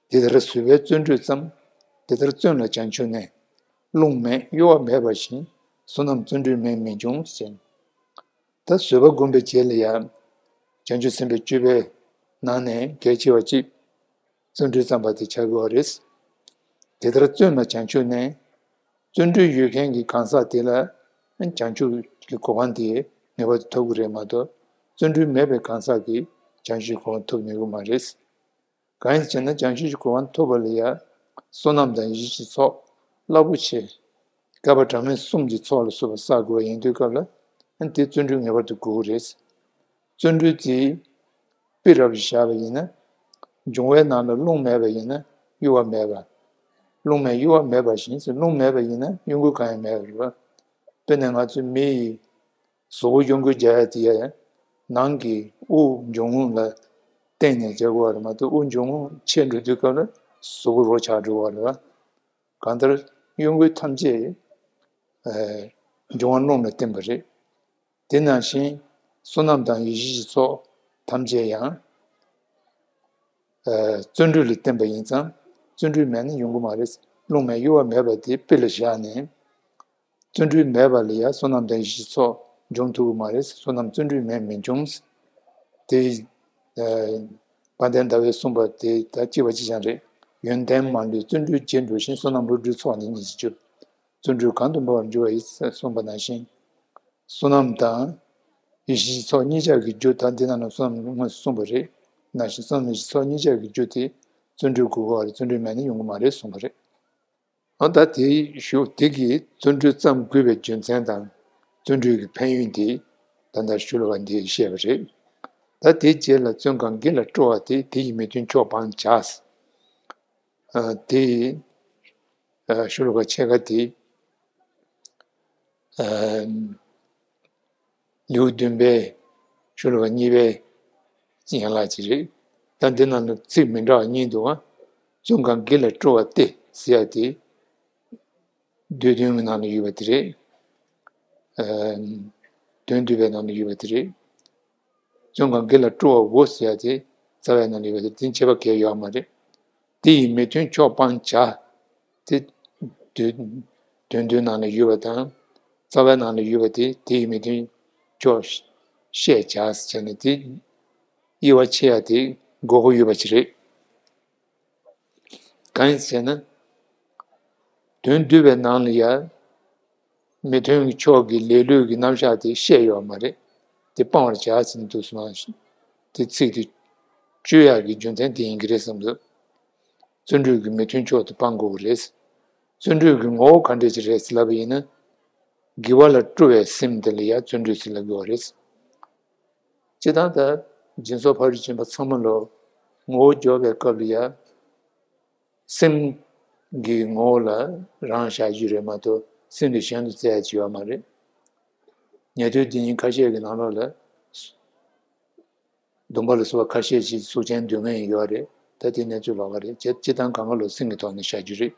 འདི་ལྟར་བཟོད་པའི་བརྩོན་འགྲུས་ཙམ། འདི་ལྟར་བརྩོན་ལ་བྱང་ཆུབ་གནས། རླུང་མེད་གཡོ་བ་མེད་པ་བཞིན། བསོད་ནམས་བརྩོན་འགྲུས་མེད་མི་འབྱུང་ཞེས། ད་བཟོད་པ་བསྒོམ་པའི་རྗེས་ལ་ཡང་། བྱང་ཆུབ་སེམས་དཔའི་སྤྱོད་པའི་ནང་ནས་གལ་ཆེ་བ་གཅིག། བརྩོན་འགྲུས་བརྩམས་པ་དེ་ཆགས་དགོས་པ་རེད། དེ་ལྟར་བརྩོན་ལ་བྱང་ཆུབ་གནས། བརྩོན་འགྲུས་ཡོད་མཁན་གྱི་གང་ཟག་དེ་ལ་བྱང་ཆུབ་ཀྱི་གོ་འཕང་དེ་ངེས་པར་དུ་ཐོབ་ཀྱི་རེད་མ་གཏོགས། བརྩོན་འགྲུས་མེད་པའི་གང་ཟག་གིས་བྱང་ཆུབ་ཀྱི་གོ་འཕང་ཐོབ་ནུས་ཀྱི་མ་རེད། གང་ཡིན་ཟེར་ན། བྱང་ཆུབ་ཀྱི་གོ་འཕང་ཐོབ་པ་ལ་ཡང་བསོད་ནམས་དང་ཡེ་ཤེས་ཀྱི་ཚོགས་རླབས་པོ་ཆེ། བསྐལ་པ་གྲངས་མེད་གསུམ་གྱི་ཚོགས་ལ་སོགས་པ་བསགས་དགོས་པ་ཡིན་དུས་སྐབས་ལ། དེ་བརྩོན་འགྲུས་ངེས་པར་དུ་དགོས་ཀྱི་རེད། བརྩོན་འགྲུས་དེ་དཔེ་རབ་ཏུ་བཞག་པ་ཡིན་ན། འབྱུང་བའི་ནང་ལ་རླུང་མེད་པ་ཡིན་ན་གཡོ་བ་མེད་པ། རླུང་མེད་གཡོ་བ་མེད་པ་བཞིན་ཟེར། རླུང་མེད་པ་ཡིན་ན་གཡོ་འགུལ་གང་ཡང་མེད་པ་རེད་པ། དཔེར་ན་ང་ཚོའི་མི་ཡི་གཟུགས་པོ་གཡོ་འགུལ་རྒྱག་ཡ་དེ་ཡ། ནང་གི་དབུགས་འབྱུང་རྔུབ་ལ་བརྟེན་ནས་རྒྱག་དགོས་པ་རེད་མ་གཏོགས། དབུགས་འབྱུང་རྔུབ་ཆད་འགྲོ་དུས་སྐབས་ལ་གཟུགས་པོ་རོ་ཆགས་འགྲོ་བ་རེད་པ། གང་ལྟར་གཡོ་འགུལ་ཐམས་ཅད་ཨ་འབྱུང་བ་རླུང་ལ་བརྟེན་པ་རེད། དེ་ནང་བཞིན་བསོད་ནམས་དང་ཡེ་ཤེས་ཀྱི་ཚོགས་ཐམས་ཅད་ཡང་ཨ་བརྩོན་འགྲུས་ལ་བརྟེན་པ་ཡིན་ཙང་། བརྩོན་འགྲུས་མེད་ན་ཡོང་གི་མ་རེད། རླུང་མེད་གཡོ་བ་མེད་པ་དེ་དཔེ་ལ་བཞག་ནས། བརྩོན་འགྲུས་མེད་པ་ལ་ཡང་བསོད་ནམས་དང་ཡེ་ཤེས་ཀྱི་ཚོགས་འབྱུང་ཐུབ་ཀྱི་མ་རེད། བསོད་ནམས་བརྩོན་འགྲུས་མེད་མི་འབྱུང་། དེ་ཨ་དཔལ་ལྡན་ཟླ་བས་གསུངས་པ་དེ་ད་གཅིག་པ་གཅིག་རྐྱང་རེད། ཡོན་ཏན་མ་ལུས་བརྩོན་འགྲུས་ཀྱིས་འགྲུབ་ཤིང་། བསོད་ནམས་བློ་གྲོས་ཚོགས་ནི་སྙིང་རྗེས་འཇུག། བརྩོན་འགྲུས་གང་དུ་འབད་པར་འགྱུར་བ་ཡིས་གསུངས་པ་ནང་བཞིན། བསོད་ནམས་དང་ཡེ་ཤེས་ཀྱི་ཚོགས་གཉིས་ཆར་གྱི་རྒྱུ། ད་འདི་ནང་ལ་བསོད་ནམས་དངོས་སུ་གསུངས་པ་རེད། ནང་བཞིན་བསོད་ནམས་ཡེ་ཤེས་ཚོགས་གཉིས་ཆར་གྱི་རྒྱུ་དེ་བརྩོན་འགྲུས་དགོས་ཀྱི་རེད། བརྩོན་འགྲུས་མེད་ན་ཡོང་གི་མ་རེད་གསུངས་པ་རེད། འོ་ད་དེའི་ཞུ་དེ་གིས་བརྩོན་འགྲུས་བརྩམ་དགོས་པའི་རྒྱུ་མཚན་དང་། བརྩོན་འགྲུས་ཀྱི་ཕན་ཡོན་དེ་ད་ལྟ་ཞུ་ལ་བ་འདིས་བཤད་པ་རེད། ད་དེའི་རྗེས་ལ་བརྩོན་གང་དགེ་ལ་སྤྲོ་བ་དེ། དེ་ཡིས་མི་མཐུན་ཕྱོགས་སྤང་བྱ། ཨ་དེ་ཡིས་ཨ་ཞུ་ལ་བ་ཕྱེད་ཀ་དེ། ཨ་ལེའུ་བདུན་པའི་ཤོ་ལོ་ཀ་གཉིས་པའི་ཡན་ལག་ཅིག་རེད། ད་འདི་ནང་ལ་ཚིག་མི་འདྲ་བ་གཉིས་འདུག་ཨ། བརྩོན་གང་དགེ་ལ་སྤྲོ་བ་སྟེ་ཟེར་ཡ་དེ། སྡེ་བདུན་གྱི་ནང་ལ་ཡོད་པ་དེ་རེད། ཨ་དོན་བསྡུས་པའི་ནང་ལ་ཡོད་པ་དེ་རེད། བརྩོན་གང་དགེ་ལ་སྤྲོ་བའོ་ཟེར་ཡ་དེ་རྩ་བའི་ནང་ལ་ཡོད་པ་དེ། དེ་ཁྱད་པར་གང་ཡང་ཡོད་མ་རེད། དེ་ཡིས་མི་མཐུན་ཕྱོགས་སྤང་བྱ། དེ་དོན་དོན་བསྡུའི་ནང་ལ་ཡོད་པ་དང་། རྩ་བའི་ནང་ལ་ཡོད་པ་དེ། དེ་ཡིས་མི་མཐུན་ཕྱོགས་ཤེས་བྱ་ཟེར་ནས་དེ་དབྱེ་བ་ཕྱེ་ཡ་དེ་དགོས་མཁོ་ཡོད་པ་ཅིག་རེད། གང་ཡིན་ཟེར་ན། དོན་བསྡུས་པའི་ནང་ལ་ཡང་མི་མཐུན་ཕྱོགས་ཀྱི་ལེ་ལོའི་གི་རྣམ་གཞག་དེ་བཤད་ཡོད་མ་རེད། དེ་སྤང་བར་བྱ་ཟེར་འདུག་སོང་། དེ་ཚིག་དེ་གཅོད་ཡག་གི་རྒྱུ་མཚན་དེ་ཡིན་གྱི་རེད་བསམ་འདུག། བརྩོན་འགྲུས་ཀྱི་མི་མཐུན་ཕྱོགས་དེ་སྤང་དགོས་ཀྱི་རེད། བརྩོན་འགྲུས་ཀྱི་ངོ་བོ་ག་འདྲས་ཅིག་རེད་ཟེར་ལབ་པ་ཡིན་ན། དགེ་བ་ལ་སྤྲོ་བའི་སེམས་དེ་ལ་ཡང་བརྩོན་འགྲུས་ཟེར་ལབ་དགོས་པ་རེད། སྤྱིར་བཏང་ད་སྦྱིན་སོགས་ཕ་རོལ་ཕྱིན་པ་ཚང་མ་ལོ་ངོ་བོ་འཇོག་པའི་སྐབས་ལ་ཡང་སེམས་ཀྱི་ངོ་བོ་ལ་རང་བཞག་རྒྱུ་རེད་མ་གཏོགས། སེམས་དེ་གཞན་དུ་བཙལ་ཡ་ཅིག་ཡོད་མ་རེད། ཉན་ཐོས་སྡེ་སྣོད་ཁ་ཤས་ཀྱི་ནང་ལོགས་ལ་ སྡོམ་པ་ལ་སོགས་པ་ཁ་ཤས་ཤིག་གཟུགས་ཅན་སྡུག་བསྔལ་ཡོད་རེད། ད་དེ་གནས་ཚུལ་ལོགས་ཀ་རེད། བྱས་སྤྱིར་བཏང་གང་ག་ལོ་སེམས་ཀྱི་ཐོག་ནས་བཞག་རྒྱུ་རེད།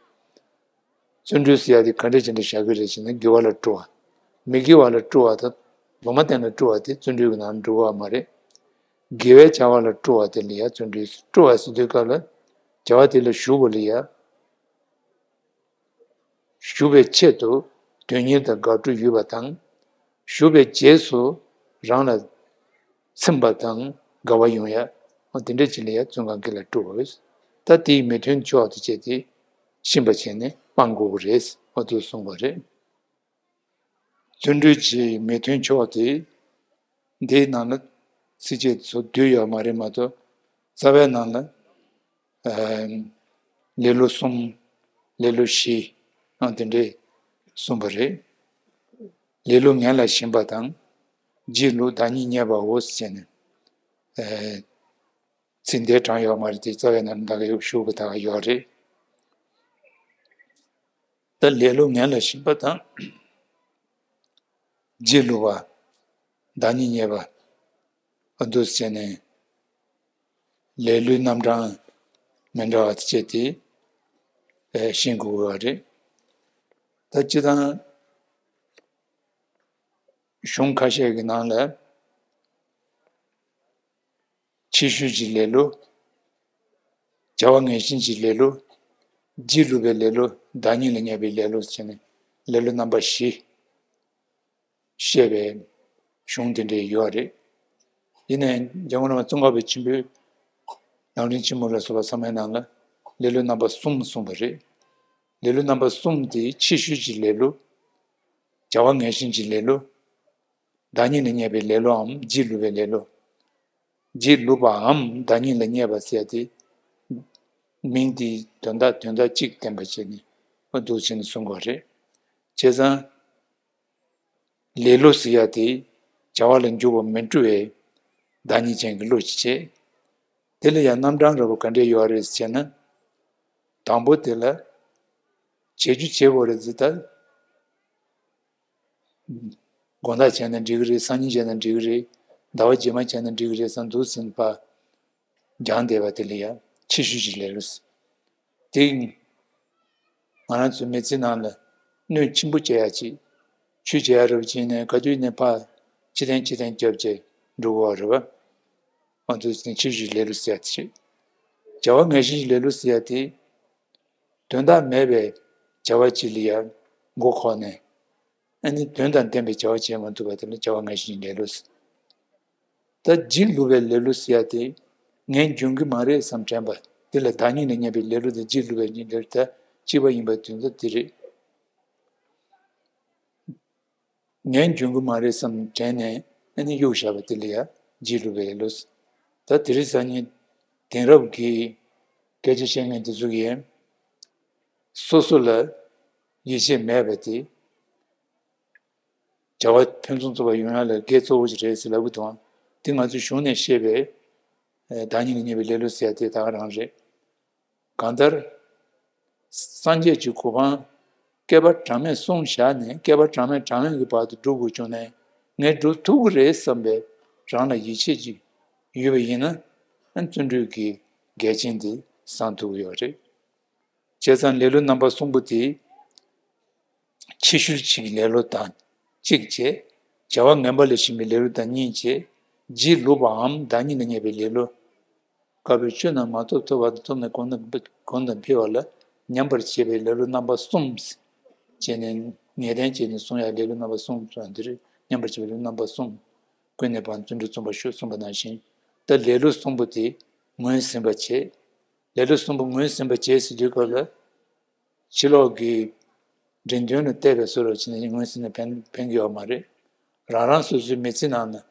བརྩོན་འགྲུས་ཟེར་ཡ་དེ་ག་འདྲས་ཅིག་འདྲ་བཞག་གི་རེད་ཟེར་ན། དགེ་བ་ལ་སྤྲོ་བ། མི་དགེ་བ་ལ་སྤྲོ་བ་དང་ལུང་མ་བསྟན་ལ་སྤྲོ་བ་དེ་བརྩོན་འགྲུས་ཀྱི་ནང་འགྲོ་གི་མ་རེད། དགེ་བའི་བྱ་བ་ལ་སྤྲོ་བ་དེ་ལ་ཡ་བརྩོན་འགྲུས། སྤྲོ་བ་ཟེར་དུས་སྐབས་ལ་བྱ་བ་དེ་ལ་ཞུགས་པ་ལ་ཡ། ཞུགས་པའི་ཆེད་དུ་དོན་གཉེར་དང་དགག་སྒྲུབ་ཡོད་པ་དང་། ཞུགས་པའི་རྗེས་སུ་རང་ལ་ཚིམ་པ་དང་དགའ་བ་ཡོང་ཡ། འོ་དེ་འདྲ་ཅིག་ལ་ཡ་བརྩོན་གང་གི་ལ་སྤྲོ་བས། ད་དེའི་མི་མཐུན་ཕྱོགས་དེ་བྱས་ཏེ་ཤེས་པ་བྱས་ནས་སྤང་དགོས་ཀྱི་རེད། འོ་དུ་གསུངས་པ་རེད། བརྩོན་འགྲུས་ཀྱི་མི་མཐུན་ཕྱོགས་དེ། འདིའི་ནང་ལ་ཚིགས་བཅད་ཚོ་བསྡུས་ཡོད་མ་རེད་མ་གཏོགས། རྩ་བའི་ནང་ལ་ཨ་ལེ་ལོ་གསུམ། ལེ་ལོ་བཞི། ཨང་དེ་འདྲས་གསུངས་པ་རེད། ལེ་ལོ་ངན་ལ་ཞེན་པ་དང་། སྒྱིད་ལུག་བདག་ཉིད་བརྙས་པའོ་ཟེར་ནས། ཨ་ཚིག་འདི་དྲངས་ཡོད་མ་རེད་དེ། རྩ་བའི་ནང་ལ་ད་ག་ཡོད་ཞུ་གི་ད་ག་ཡོད་རེད། ད་ལེ་ལོ་ངན་ལ་ཞེན་པ་དང་། སྒྱིད་ལུག་པ། བདག་ཉིད་བརྙས་པ། ཨ་འདུག་བྱས་ནས་ལེ་ལོའི་རྣམ་གྲངས་མི་འདྲ་བ་དེ་བྱས་ཏེ་ཤེས་དགོས་པ་རེད། ད་སྤྱིར་བཏང་གཞུང་ཁ་ཤས་ཀྱི་ནང་ལ། ཕྱི་ཤུལ་གྱི་ལེ་ལོ། བྱ་བ་ངན་ཞེན་གྱི་ལེ་ལོ། སྒྱིད་ལུག་པའི་ལེ་ལོ། བདག་ཉིད་ལ་བརྙས་པའི་ལེ་ལོ་ཟེར་ནས་ལེ་ལོ་རྣམ་པ་བཞི་བཤད་པའི་གཞུང་དེ་འདྲ་ཡོད་རེད། ཡིན་ནའི་འཇམ་མགོན་བླ་མ་ཙོང་ཁ་པ་ཆེན་པོས་ལམ་རིམ་ཆེན་མོ་ལ་སོགས་པ་ཚང་མའི་ནང་ལ་ལེ་ལོ་རྣམ་པ་གསུམ་གསུངས་པ་རེད། ལེ་ལོ་རྣམ་པ་གསུམ་དེ་ཕྱི་ཤུལ་གྱི་ལེ་ལོ། བྱ་བ་ངན་ཞེན་གྱི་ལེ་ལོ། བདག་ཉིད་ལ་བརྙས་པའི་ལེ་ལོའམ་སྒྱིད་ལུག་པའི་ལེ་ལོ། སྒྱིད་ལུག་པའམ་བདག་ཉིད་ལ་བརྙས་པ་ཟེར་ཡ་དེ། མིང་དེའི་དོན་དག་དོན་དག་གཅིག་བསྟན་པ་བྱས་ནས་འོ་འདུག་བྱས་ནས་གསུང་དགོས་རེད། བྱས་ཙང་། ལེ་ལོ་ཟེར་ཡ་དེ་བྱ་བ་ལ་འཇུག་པ་མི་སྤྲོ་བའི་བདག་ཉིད་ཅན་གྱི་བློ་ཞིག་བྱེད། དེ་ལ་ཡང་རྣམ་གྲངས་ར་བ་ག་འདྲས་ཡོད་རེད་ཟེར་ན། དང་པོ་དེ་ལ་བྱེད་རྒྱུ་བྱེད་དགོས་རེད་ཟེར་ད། དགོང་དག་བྱས་ན་འགྲིག་གི་རེད། སང་ཉིན་བྱས་ན་འགྲིག་གི་རེད། ཟླ་བ་རྗེས་མ་བྱས་ན་འགྲིག་གི་རེད་བསམ་འདུག་ཟིན་པ། སྦྱངས་བསྡད་པ་དེ་ལ་ཡང་ཕྱི་ཤུལ་གྱི་ལེ་ལོ་ཟེར། དེ་ང་རང་ཚོའི་མི་ཚེ་ནང་ལ་སྣོད་ཆེན་པོ་བྱེད་ཡ་ཅིག་ཆུ་བྱེད་ཡ་རབ་བྱས་ནས་ག་དུས་ནས་ཕར་ཕྱི་ཐེངས་ཕྱི་ཐེངས་རྒྱབ་བྱས་འགྲོ་དགོས་པ་རེད་བ། ང་ཚོའི་ཕྱི་ཤུལ་གྱི་ལེ་ལོ་ཟེར་ཡ་དེ་རེད། བྱ་བ་ངན་ཞེན་གྱི་ལེ་ལོ་ཟེར་ཡ་དེ། དོན་དག་མེད་པའི་བྱ་བ་ཅིག་ལ་ཡང་མགོ་འཁོར་ནས། ཨ་ནི་དོན་དང་ལྡན་པའི་བྱ་བ་བྱེད་མ་ཐུབ་པ་དེ་ལ་བྱ་བ་ངན་ཞེན་ལེ་ལོ་ཟེར། ད་སྒྱིད་ལུག་པའི་ལེ་ལོ་ཟེར་ཡ་དེ། ངས་འཇོན་གྱི་མ་རེད་བསམ་དྲན་པ་དེ་ལ་བདག་ཉིད་ལ་བརྙས་པའི་ལེ་ལོ་དང་སྒྱིད་ལུག་པའི་ལེ་ལོ་ད་གཅིག་པ་ཡིན་པ་དོན་དག་དེ་རེད། ངས་འཇོན་གྱི་མ་རེད་བསམ་དྲན་ནས་ཨ་ནི་གཡུག་བཞག་པ་དེ་ལ་ཡང་སྒྱིད་ལུག་པའི་ལོ། ད་དེ་རིང་སང་ཉིན་དེང་རབས་ཀྱི་སྐད་ཆ་བཤད་མཁན་དེ་ཚོ་གིས་སོ་སོ་ལ་ཡིད་ཆེས་མེད་པ་དེ་བྱ་བ་ཕུན་སུམ་ཚོགས་པ་ཡོང་ཡ་ལ་གེགས་གཙོ་བོ་ཞིག་རེད་ཟེར་ལབ་གི་འདུག་དེ་ང་ཚོའི་གཞུང་ནས་བཤད་པའི་བདག་ཉིད་ལ་བརྙས་པའི་ལེ་ལོ་ཟེར་ཡ་དེ་ད་ག་རང་རེད། གང་ལྟར། སངས་རྒྱས་ཀྱི་གོ་འཕང་བསྐལ་པ་གྲངས་མེད་བསྲུང་བཞག་ནས་བསྐལ་པ་གྲངས་མེད་གྲངས་མེད་ཀྱི་བར་དུ་སྒྲུབ་དགོས་བྱུང་ནས་ངས་སྒྲུབ་ཐུབ་ཀྱི་རེད་བསམ་པའི་རང་ལ་ཡིད་ཆེས་ཀྱི་ཡོད་པ་ཡིན་ན་བརྩོན་འགྲུས་ཀྱི་འགལ་རྐྱེན་དེ་སངས་ཐུབ་ཀྱི་ཡོད་རེད། བྱས་ཙང་ལེ་ལོ་རྣམ་པ་གསུམ་པོ་དེ། ཕྱི་ཤུལ་གྱི་ལེ་ལོ་དང་གཅིག་བྱས། བྱ་བ་ངན་པ་ལ་ཞེན་པའི་ལེ་ལོ་དང་གཉིས་བྱས། སྒྱིད་ལུག་པའམ་བདག་ཉིད་ལ་བརྙས་པའི་ལེ་ལོ། དཀར་པོའི་ཆོས་རྣམས་མ་ཐོབ་ཐོབ་པ་དང་ཐོབ་ནས་གོང་དུ་གོང་དུ་འཕེལ་བ་ལ་ཉམས་པར་བྱེད་པའི་ལེ་ལོ་རྣམ་པ་གསུམ། བྱས་ནས་ངེས་གཏན་བྱས་ནས་གསུང་ཡ་ལེ་ལོ་རྣམ་པ་གསུམ་སོགས་འདིར་ཉམས་པར་བྱེད་པའི་ལེ་ལོ་རྣམ་པ་གསུམ། ཀུན་ནས་བར་བརྩོན་འགྲུས་རྩོམ་པར་ཤོག་གསུངས་པ་ནང་བཞིན། ད་ལེ་ལོ་གསུམ་པོ་དེ་ངོས་ཟིན་པ་བྱེད། ལེ་ལོ་གསུམ་པོ་ངོས་ཟིན་པ་བྱེད་ཟེར་དུས་སྐབས་ལ། ཕྱི་ལོགས་ཀྱི་འགྲེམས་སྟོན་ལ་བལྟས་པའི་བཟོ་འདྲ་བྱས་ནས་ངོས་ཟིན་ན་ཕན་ཕན་གྱི་ཡོད་མ་རེད། རང་རང་སོ་སོའི་མི་ཚེ་ནང་ན་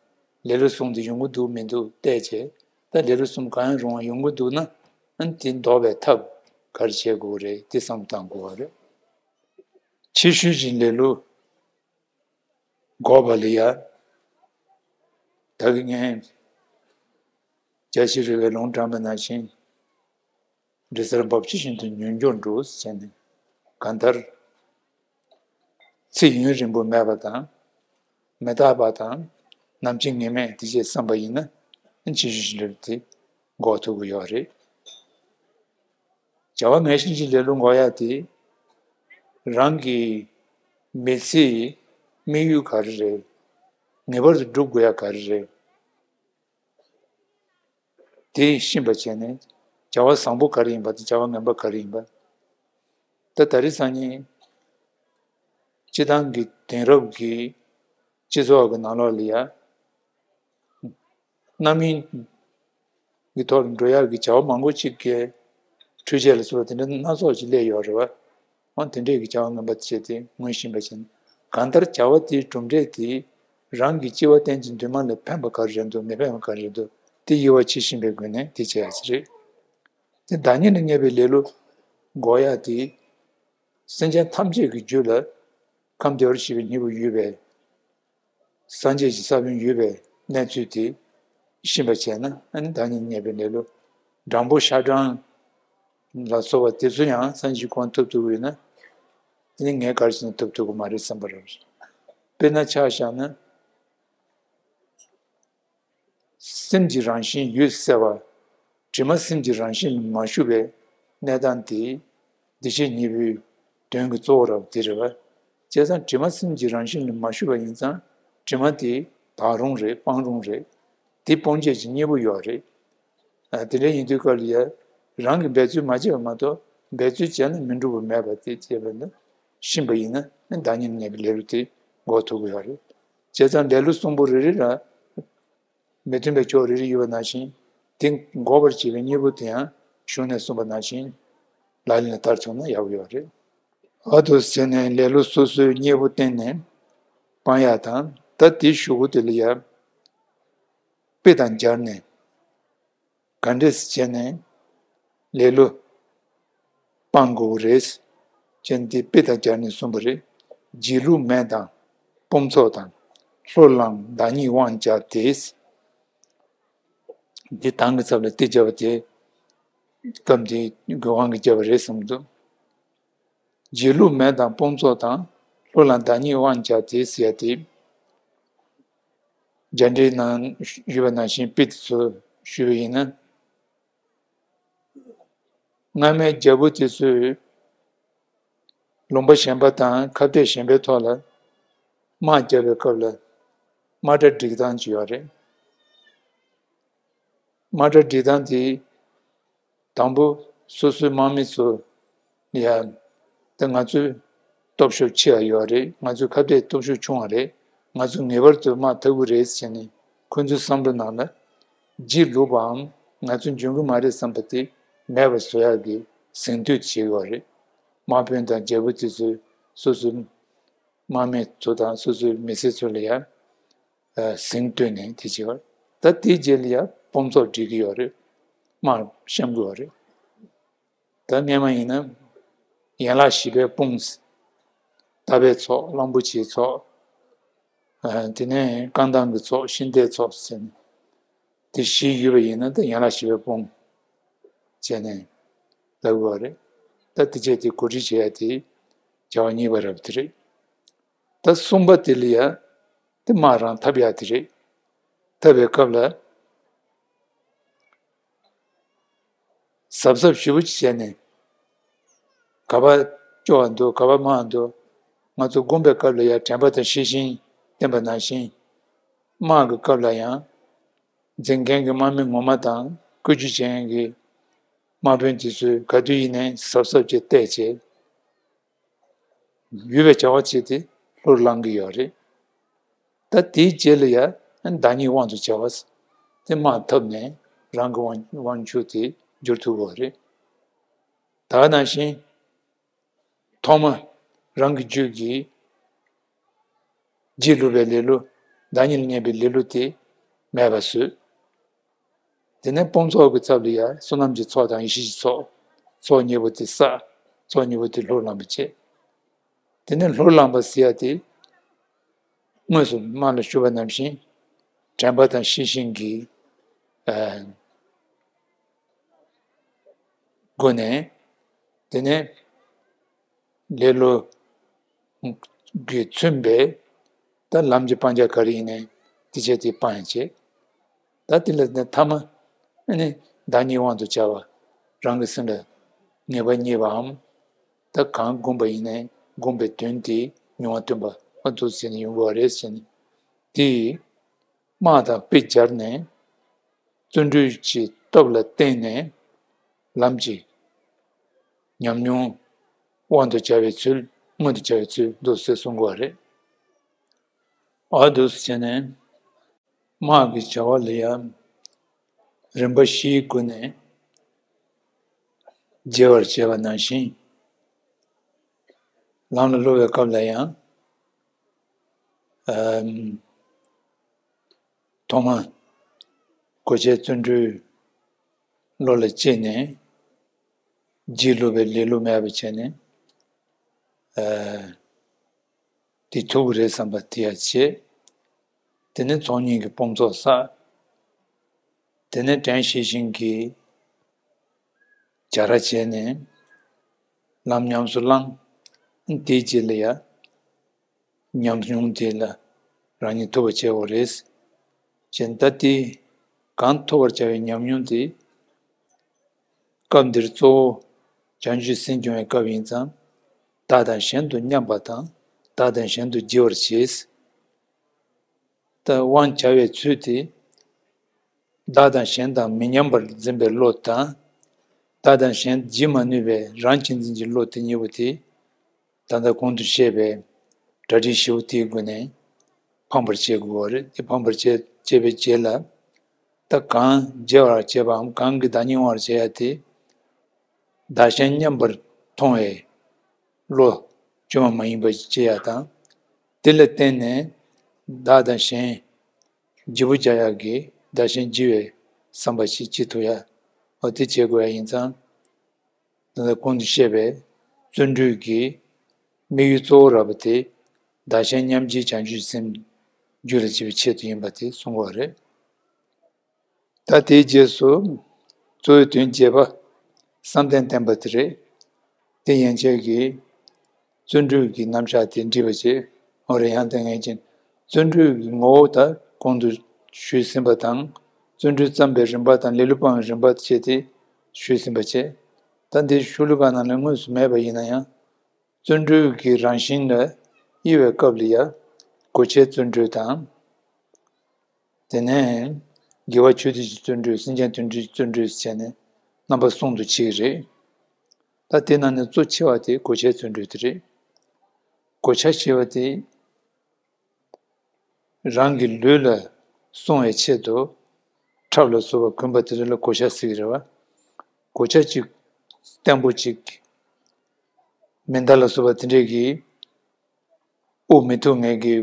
ལེ་ལོ་གསུམ་དེ་ཡོང་གི་འདུག་མི་འདུག་བལྟས་བྱས། ད་ལེ་ལོ་གསུམ་གང་ཡང་རུང་བ་ཡོང་གི་འདུག་ན། ཨ་ནི་དེ་ཟློག་པའི་ཐབས་ག་རེ་བྱེད་དགོས་རེད། དེ་བསམ་བློ་བཏང་དགོས་པ་རེད། ཕྱི་ཤུལ་གྱི་ལེ་ལོ། འགོག་པ་ལ་ཡ། ད་གིན་ངས་རྒྱལ་སྲས་རོལ་པའི་ལུང་དྲངས་པ་ནང་བཞིན། འབྲས་སར་འབབ་ཆུ་བཞིན་དུ་མྱུར་མགྱོགས་འགྲོ་ཟེར་ནས། གང་ལྟར། ཚེ་ཡུན་རིང་པོ་མེད་པ་དང་། མི་རྟག་པ་དང་། ནམ་འཆི་ངེས་མེད་དེ་བཅས་བསམ་པ་ཡིན་ན། ཕྱིན་ཅི་ལོག་དེ་འགོག་ཐུབ་ཀྱི་ཡོད་རེད། བྱ་བ་ངན་ཕྱིན་ཅི་ལོག་འགོག་ཡ་དེ་རང་གི་མི་ཚེའི་དམིགས་ཡུལ་ག་རེ་རེད། ངེས་པར་དུ་སྒྲུབ་དགོས་ཡ་ག་རེ་རེད། དེ་ཤེས་པ་བྱས་ནས་བྱ་བ་བཟང་པོ་ག་རེ་ཡིན་པ་དང་བྱ་བ་ངན་པ་ག་རེ་ཡིན་པ། ད་ད་རེས་སང་ཉིན་སྤྱི་བཏང་གི་དེང་རབས་ཀྱི་སྤྱི་ཚོགས་ཀྱི་ནང་ལོགས་ལ་ཡ་རྣམ་གཡེང་གི་ཐོག་ལ་འགྲོ་ཡག་གི་བྱ་བ་མང་པོ་ཅིག་གི་འཕྲུལ་ཆས་ལ་སོགས་པ་དེ་འདྲ་སྣ་ཚོགས་ཅིག་སླེབས་ཡོད་རེད་བ། འོ་དེ་འདྲས་ཀྱི་བྱ་བ་ངན་པ་བྱས་ཏེ་ངོས་ཤེས་པ་བྱས་ན། གང་ལྟར་བྱ་བ་དེའི་གྲུབ་འབྲས་དེ་རང་གི་སྐྱེ་བ་གཏན་གྱི་འདུན་མ་ལ་ཕན་པ་ག་རེ་རེད་འདུག་མི་ཕན་པ་ག་རེ་རེད་འདུག་དེ་དབྱེ་བ་ཕྱེ་ཤེས་པའི་སྒོ་ནས་དེ་བྱས་ཡ་ཅིག་རེད། དེ་བདག་ཉིད་ལ་གནས་པའི་ལེ་ལོ་འགོག་ཡ་དེ་སེམས་ཅན་ཐམས་ཅད་ཀྱི་རྒྱུད་ལ་ཁམས་བདེ་བར་གཤེགས་པའི་སྙིང་པོ་ཡོད་པས། སངས་རྒྱས་ཀྱི་ས་བོན་ཡོད་པའི་གནས་ཚུལ་དེ་ཤེས་པ་བྱས་ན། ཨ་ནི་བདག་ཉིད་གནས་པའི་ལེ་ལོ། སྦྲང་བུ་ཤ་སྦྲང་ལ་སོགས་པ་དེ་ཚོ་ཡང་སངས་རྒྱས་ཀྱི་གོ་འཕང་ཐོབ་ཐུབ་ཀྱི་ཡོད་ན། དེ་ནི་ངས་ག་རེ་བྱས་ན་ཐོབ་ཐུབ་ཀྱི་མ་རེད་བསམ་པ་རེད། དཔེར་ན་ཆ་བཞག་ན། སེམས་ཀྱི་རང་བཞིན་ཡོད་གསལ་བ། དྲི་མ་སེམས་ཀྱི་རང་བཞིན་ལ་མ་ཞུགས་པའི་གནས་སྟངས་དེ་བདེ་གཤེགས་སྙིང་པོའི་དོན་གྱི་གཙོ་བོ་རབ་དེ་རེད་བ། བྱས་ཙང་དྲི་མ་སེམས་ཀྱི་རང་བཞིན་ལ་མ་ཞུགས་པ་ཡིན་ཙང་དྲི་མ་དེ་དག་རུང་རེད། སྤང་རུང་རེད། དེ་སྤོང་བྱེད་ཀྱི་གཉེན་པོ་ཡོད་རེད། ཨ། དེ་འདྲ་ཡིན་དུས་སྐབས་ལ་ཡ་རང་གིས་འབད་རྩོལ་མ་བྱས་པ་མ་གཏོགས་འབད་རྩོལ་བྱས་ན་མི་འགྲུབ་པ་མེད་པ་དེ་བྱས་པ་ན་ཤེས་པ་ཡིན་ན་བདག་ཉིད་གནས་པའི་ལེ་ལོ་དེ་འགོག་ཐུབ་ཀྱི་ཡོད་རེད། བྱས་ཙང་ལེ་ལོ་གསུམ་པོ་རེ་རེ་ལ། མི་མཐུན་པའི་ཕྱོགས་རེ་རེ་ཡོད་པ་ནང་བཞིན། དེ་འགོག་པར་བྱེད་པའི་གཉེན་པོ་དེ་ཡང་གཞུང་ནས་གསུངས་པ་ནང་བཞིན་ལག་ལེན་ལ་བསྟར་ཐུབ་ན་ཡག་པོ་ཡོད་རེད། ཨ། འདུག་སེ་བྱས་ནས་ལེ་ལོ་སོ་སོའི་གཉེན་པོ་བསྟེན་ནས་སྤང་ཡག་དང་། ད་དེའི་གཞུག་གུ་དེ་ལ་ཡང་དཔེ་དང་སྦྱར་ནས། ག་འདྲས་བྱས་ནས་ལེ་ལོ་སྤང་དགོས་རེད་ཅེས་འདི་དཔེ་དང་སྦྱར་ནས་གསུངས་པ་རེད། སྒྱིད་ལུག་མེད་དང་སྤོང་ཚོགས་དང་། ལྷུར་བླངས་བདག་ཉིད་དབང་བྱ་སྟེ། འདི་དང་གི་ཚབ་ལ་ཏི་བརྒྱབ་པ་དེ་སྐབས་འདིའི་དབང་གིས་བརྒྱབ་པ་རེད་བསམ་འདུག་སྒྱིད་ལུག་མེད་དང་སྤོང་ཚོགས་དང་། ལྷུར་བླངས་བདག་ཉིད་དབང་བྱ་སྟེ་ཟེར་ཡ་དེ། རྒྱ་འགྲེལ་ནང་ཡོད་པ་ནང་བཞིན་དཔེ་དེ་ཚོ་ཞུས་པ་ཡིན་ན། སྔ་མའི་རྒྱལ་པོ་དེ་ཚོས་ལུང་པ་གཞན་པ་དང་ཁ་གཏད་གཞན་པའི་ཐོག་ལ་དམག་རྒྱག་པའི་སྐབས་ལ་དམག་གྲ་སྒྲིག་སྟངས་ཅིག་ཡོད་རེད། དམག་གྲ་སྒྲིག་སྟངས་དེ། དང་པོ་སོ་སོའི་དམག་མི་ཚོ་ལ་ཡ། ད་ང་ཚོའི་སྟོབས་ཤུགས་ཆེ་བ་ཡོད་རེད། ང་ཚོའི་ཁ་གཏད་སྟོབས་ཤུགས་ཆུང་བ་རེད། ང་ཚོ་ངེས་པར་དུ་དམག་འཐབ་དགོས་རེད་ཟེར་ནས་ཁོ་ཚོའི་བསམ་བློ་ནང་ལ་སྒྱིད་ལུག་པའམ་ང་ཚོ་འཇོན་གྱི་མ་རེད་བསམ་པ་དེ་མེད་པ་བཟོ་ཡག་གི་གཟེངས་བསྟོད་བྱེད་ཀྱི་ཡོད་རེད། དམག་དཔོན་དང་རྒྱལ་པོ་དེ་ཚོས་སོ་སོའི་དམག་མི་ཚོ་དང་སོ་སོའི་མི་སེར་ཚོ་ལ་ཡ། ཨ། གཟེངས་བསྟོད་ནས་དེ་བྱེད་པ། ད་དེའི་རྗེས་ལ་ཡ་སྤོང་ཚོགས་སྒྲིག་གི་ཡོད་རེད། དམག་བཤམས་ཀྱི་ཡོད་རེད། ད་སྔས་མ་ཡིན་ན་ཡན་ལག་བཞི་པའི་དཔུང་། རྟ་པའི་ཚོགས། གླང་པོ་ཆེའི་ཚོགས། ཨ། དེ་ནས་རྐང་ཐང་གི་ཚོགས། ཤིང་རྟའི་ཚོགས་ཟེར་ནས་དེ་བཞི་ཡོད་པ་ཡིན་ན་ད་ཡན་ལག་བཞི་པའི་དཔུང་བྱས་ནས་ལབ་དགོས་པ་རེད། ད་དེ་བྱས་དེ་གོ་སྒྲིག་བྱེད་ཡ་དེ་བྱ་བ་གཉིས་པ་རབ་དེ་རེད། ད་གསུམ་པ་དེ་ལ་ཡ། དེ་དམག་རང་འཐབ་ཡག་དེ་རེད། འཐབ་པའི་སྐབས་ལ་གཟབ་གཟབ་ཞེ་པོ་ཅིག་བྱས་ནས། ག་པར་སྐྱོ་བ་འདུག་ག་པར་དམའ་བ་འདུག་ང་ཚོ་སྒོམ་པའི་སྐབས་ལ་ཡང་དྲན་པ་དང་ཤེས་བཞིན་བསྟེན་པ་ནང་བཞིན། དམག་གི་སྐབས་ལ་ཡང་འཛིན་མཁན་གྱི་དམག་མི་ངོ་མ་དང་བཀོད་ཇུས་བྱེད་མཁན་གྱི་དམག་དཔོན་དེ་ཚོས་ག་དུས་ཡིན་ནའི་གཟབ་གཟབ་ཅིག་བལྟས་བྱས། ཡོད་པའི་བྱ་བ་བྱས་ཏེ་ལྷུར་བླང་གི་ཡོད་རེད། ད་དེའི་རྗེས་ལ་ཡ་བདག་ཉིད་དབང་དུ་བྱ་བ། དེ་དམག་འཐབ་ནས་རང་གི་དབང་དབང་ཆ་དེ་འབྱོར་ཐུབ་ཀྱི་ཡོད་རེད། ད་ནང་བཞིན་ཐོག་མ་རང་གི་རྒྱུད་ཀྱི་སྒྱིད་ལུག་པའི་ལེ་ལོ། བདག་ཉིད་ལ་གནས་པའི་ལེ་ལོ་དེ་མེད་པ་བཟོས། དེ་ནས་སྤོང་ཚོགས་ཀྱི་ཚབ་ལ་ཡ་བསོད་ནམས་ཀྱི་ཚོགས་དང་ཡེ་ཤེས་ཀྱི་ཚོགས། ཚོགས་གཉིས་པོ་དེ་བསགས། ཚོགས་གཉིས་པོ་དེ་ལྷུར་བླངས་པ་བྱས། དེ་ནས་ལྷུར་བླངས་པ་ཟེར་ཡ་དེ་དངོས་སུ་དམག་ལ་ཞུགས་པ་ནང་བཞིན་དྲན་པ་དང་ཤེས་བཞིན་གྱི་ཨ་སྒོ་ནས། དེ་ནས་ལེ་ལོ་གིས་མཚོན་པའི་ད་ལམ་གྱི་སྤང་བྱ་ག་རེ་ཡིན་ནའི་དེ་བྱས་དེ་སྤང་ཡང་བྱེད། ད་དེ་ལ་ནི་ཐ་མ་ཨ་ནི་བདག་ཉིད་དབང་དུ་བྱ་བ། རང་གི་སེམས་ལ་ངེས་པ་རྙེད་པའམ། ད་གང་བསྒོམས་པ་ཡིན་ནའི་བསྒོམས་པའི་དོན་དེ་མྱོང་བ་སྟོན་པ་ཨ་འདུག་ཟེར་ནས་ཡོང་དགོས་པ་རེད་ཟེར་ནས། དེ་ཡིས་དམག་དང་དཔེ་སྦྱར་ནས་བརྩོན་འགྲུས་ཀྱི་སྟོབས་ལ་བརྟེན་ནས་ལམ་གྱི་ཉམས་མྱོང་དབང་དུ་བྱ་བའི་ཚུལ། མངོན་དུ་བྱ་བའི་ཚུལ་འདུག་ཟེར་གསུང་དགོས་པ་རེད། ཨ་འདུག་ཟེར་ནས། དམག་གི་བྱ་བ་ལ་ཡང་རིམ་པ་བཞིའི་སྒོ་ནས་རྒྱས་པར་བྱས་པ་ནང་བཞིན། ལམ་ལ་སློབ་པའི་སྐབས་ལ་ཡང་། ཨམ། ཐོག་མར་གོ་ཆའི་བརྩོན་འགྲུས་བློ་ལ་སྐྱེས་ནས། རྗེས་སློབ་པའི་ལེ་ལོ་མེད་པ་བྱས་ནས། ཨ། དེ་ཐུབ་ཀྱི་རེད་བསམ་པ་དེ་ཡང་བྱེད། དེ་ནས་ཚོགས་གཉིས་ཀྱི་དཔུང་ཚོགས་བསགས། དེ་ནས་དྲན་ཤེས་བཞིན་གྱིས་བྱ་ར་བྱས་ནས་ལམ་ཉམས་སུ་བླངས། དེའི་རྗེས་ལ་ཡང་ཉམས་མྱོང་དེ་ལ་རང་ཉིད་ཐུབ་པ་བྱེད་དགོས་རེད། ཅེས་ད་དེ་གང་ཐུབ་པར་བྱ་བའི་ཉམས་མྱོང་དེ། སྐབས་འདིར་གཙོ་བོ་བྱང་ཆུབ་སེམས་སྐྱོང་བའི་སྐབས་ཡིན་ཙང་། བདག་དང་གཞན་དུ་མཉམ་པ་དང་བདག་དང་གཞན་དུ་བརྗེ་བར་བྱེད། ད་དབང་བྱ་བའི་ཚུལ་དེ། བདག་དང་གཞན་དང་མི་མཉམ་པར་འཛིན་པའི་བློ་དང་། བདག་དང་གཞན་བརྗེ་མ་ནུས་པའི་རང་གཅེས་འཛིན་གྱི་བློ་དེ་གཉིས་པོ་དེ། ད་ལྟ་གོང་དུ་བཤད་པའི་གྲ་སྒྲིག་བཞི་པོ་དེའི་སྒོ་ནས་འཕངས་པར་བྱེད་དགོས་པ་རེད། དེ་འཕངས་པར་བྱེད་བྱེད་པའི་རྗེས་ལ། ད་གང་རྒྱས་པར་བྱེད་པའམ་གང་གིས་བདག་ཉིད་དབང་བར་བྱེད་ཡ་དེ། བདག་གཞན་མཉམ་པར་མཐོང་བའི་བློ་བཅོས་མ་མ་ཡིན་པ་ཅིག་སྐྱེ་ཡ་དང་། དེ་ལ་བརྟེན་ནས་བདག་དང་གཞན་བརྗེ་པོ་བྱ་ཡག་གི་བདག་གཞན་བརྗེ་བའི་བསམ་པ་ཞིག་སྐྱེ་ཐུབ་ཡ། འོ་དེ་བྱེད་དགོས་ཡ་ཡིན་ཙང་། ད་ལྟ་གོང་དུ་བཤད་པའི་བརྩོན་འགྲུས་ཀྱི་དམིགས་ཡུལ་གཙོ་བོ་ར་བ་དེ། བདག་གཞན་མཉམ་བརྗེའི་བྱང་ཆུབ་སེམས་རྒྱུད་ལ་སྐྱེ་བའི་ཆེད་དུ་ཡིན་པ་དེ་གསུང་བ་རེད། ད་དེའི་རྗེས་སུ་གཙོ་བོའི་དོན་རྒྱས་པ་བསམ་གཏན་བསྟན་པ་དེ་རེད། དེ་ཡན་ཆད་ཀྱིས་བརྩོན་འགྲུས་ཀྱི་རྣམ་གཞག་དེ་འདྲི་བ་བྱེད། འོ་རེད། ཡང་དེ་ངེས་ཅན་བརྩོན་འགྲུས་ཀྱི་ངོ་བོ་ད་གོང་དུ་ཞུས་ཟིན་པ་དང་། བརྩོན་འགྲུས་བརྩམས་པའི་རིམ་པ་དང་ལེ་ལོ་སྤང་བའི་རིམ་པ་བཅས་ཏེ་ཞུས་ཟིན་པ་བྱས། ད་འདི་ཤོ་ལོ་ཀ་ནང་ལ་དངོས་སུ་མེད་པ་ཡིན་ན་ཡང་། བརྩོན་འགྲུས་ཀྱི་རང་བཞིན་ལ་དབྱེ་བའི་སྐབས་ལ་ཡ། གོ་ཆའི་བརྩོན་འགྲུས་དང་། དེ་ནས་དགེ་བ་ཆོས་སྡུད་ཀྱི་བརྩོན་འགྲུས། སེམས་ཅན་དོན་སྒྲུབ་ཀྱི་བརྩོན་འགྲུས་བྱས་ནས་རྣམ་པ་གསུམ་དུ་ཕྱེ་གི་རེད། ད་དེ་ནང་ནས་གཙོ་ཆེ་བ་དེ་གོ་ཆའི་བརྩོན་འགྲུས་དེ་རེད། གོ་ཆ་ཞེས་པ་དེ་རང་གི་ལུས་ལ་སྲུང་བའི་ཆེད་དུ་ཁྲབ་ལ་སོགས་པ་གོན་པ་དེ་ཚོ་ལ་གོ་ཆ་ཟེར་གི་རེད་བ། གོ་ཆ་གཅིག་བརྟན་པོ་གཅིག་མེ་མདའ་ལ་སོགས་པ་དེ་འདྲས་ཀྱིས་དབུགས་མི་ཐུབ་མཁན་གྱི་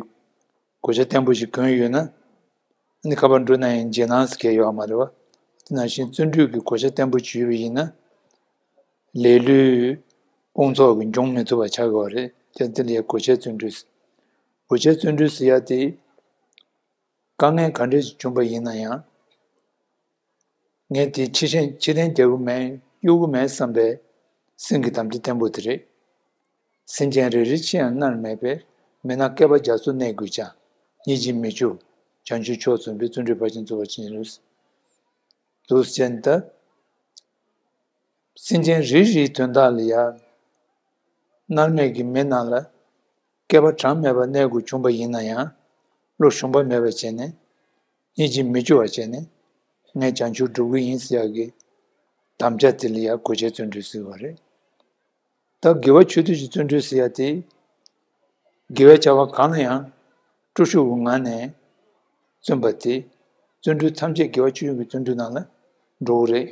གོ་ཆ་བརྟན་པོ་ཞིག་གོན་ཡོད་ན། ཨ་ནི་ཁ་པར་འགྲོ་ན་ཡང་རྗེས་གནང་ཟེར་མཁན་ཡོད་མ་རེད་བ། དེ་ནང་བཞིན་བརྩོན་འགྲུས་ཀྱི་གོ་ཆ་བརྟན་པོ་ཞིག་ཡོད་པ་ཡིན་ན། ལས་ལུས་དཔུང་ཚོགས་ཀྱིས་འབྱུང་མི་ཐུབ་པ་ཆགས་ཀྱི་ཡོད་རེད། དེ་འདི་ལ་ཡང་གོ་ཆའི་བརྩོན་འགྲུས། གོ་ཆའི་བརྩོན་འགྲུས་ཟེར་ཡ་དེ། དཀའ་ངལ་ག་འདྲས་ཤིག་བྱུང་པ་ཡིན་ན་ཡང་། ངས་དེ་ཕྱིར་འཐེན་ཕྱིར་འཐེན་རྒྱག་གི་མེད། གཡུག་གི་མེད་བསམ་པའི་སེམས་ཀྱི་དམ་བཅའ་བརྟན་པོ་དེ་རེད། སེམས་ཅན་རེ་རེ་ཅི་ཡང་མནར་མེད་པའི། མི་སྣང་བསྐལ་པ་རྒྱ་མཚོར་གནས་དགོས་ཀྱང་། ཉིད་ཀྱིས་མི་སྐྱོ་བྱང་ཆུབ་མཆོག་འཛིན་པའི། བརྩོན་འགྲུས་ཕར་ཕྱིན་རྫོགས་པར་བྱིན་ནོ། འདུག་ཅན་ད། སེམས་ཅན་རེ་རེའི་དོན་དག་ལ་ཡང་། མནར་མེད་ཀྱི་མི་རྣམས་ལ་བསྐལ་པ་གྲངས་མེད་པ་གནས་དགོས་བྱུང་པ་ཡིན་ན་ཡང་། བློ་ཞུམ་པ་མེད་པ་བྱས་ནས། ཉིད་ཀྱིས་མི་སྐྱོ་བ་བྱས་ནས། ངས་བྱང་ཆུབ་སྒྲུབ་ཀྱི་ཡིན་ཟེར་ཡག་གི་དམ་བཅའ་དེ་ལ་ཡང་གོ་ཆའི་བརྩོན་འགྲུས་ཟེར་བ་རེད། ད་དགེ་བ་ཆོས་སྡུད་ཀྱི་བརྩོན་འགྲུས་ཟེར་ཡ་དེ། དགེ་བའི་བྱ་བ་གང་ལ་ཡང་སྤྲོ་ཤུགས་ཀྱི་ངང་ནས་བརྩོན་པ་དེ། བརྩོན་འགྲུས་ཐམས་ཅད་དགེ་བ་སྤྱོད་ཡུལ་གྱི་བརྩོན་འགྲུས་ནང་ལ་འགྲོ་གི་རེད།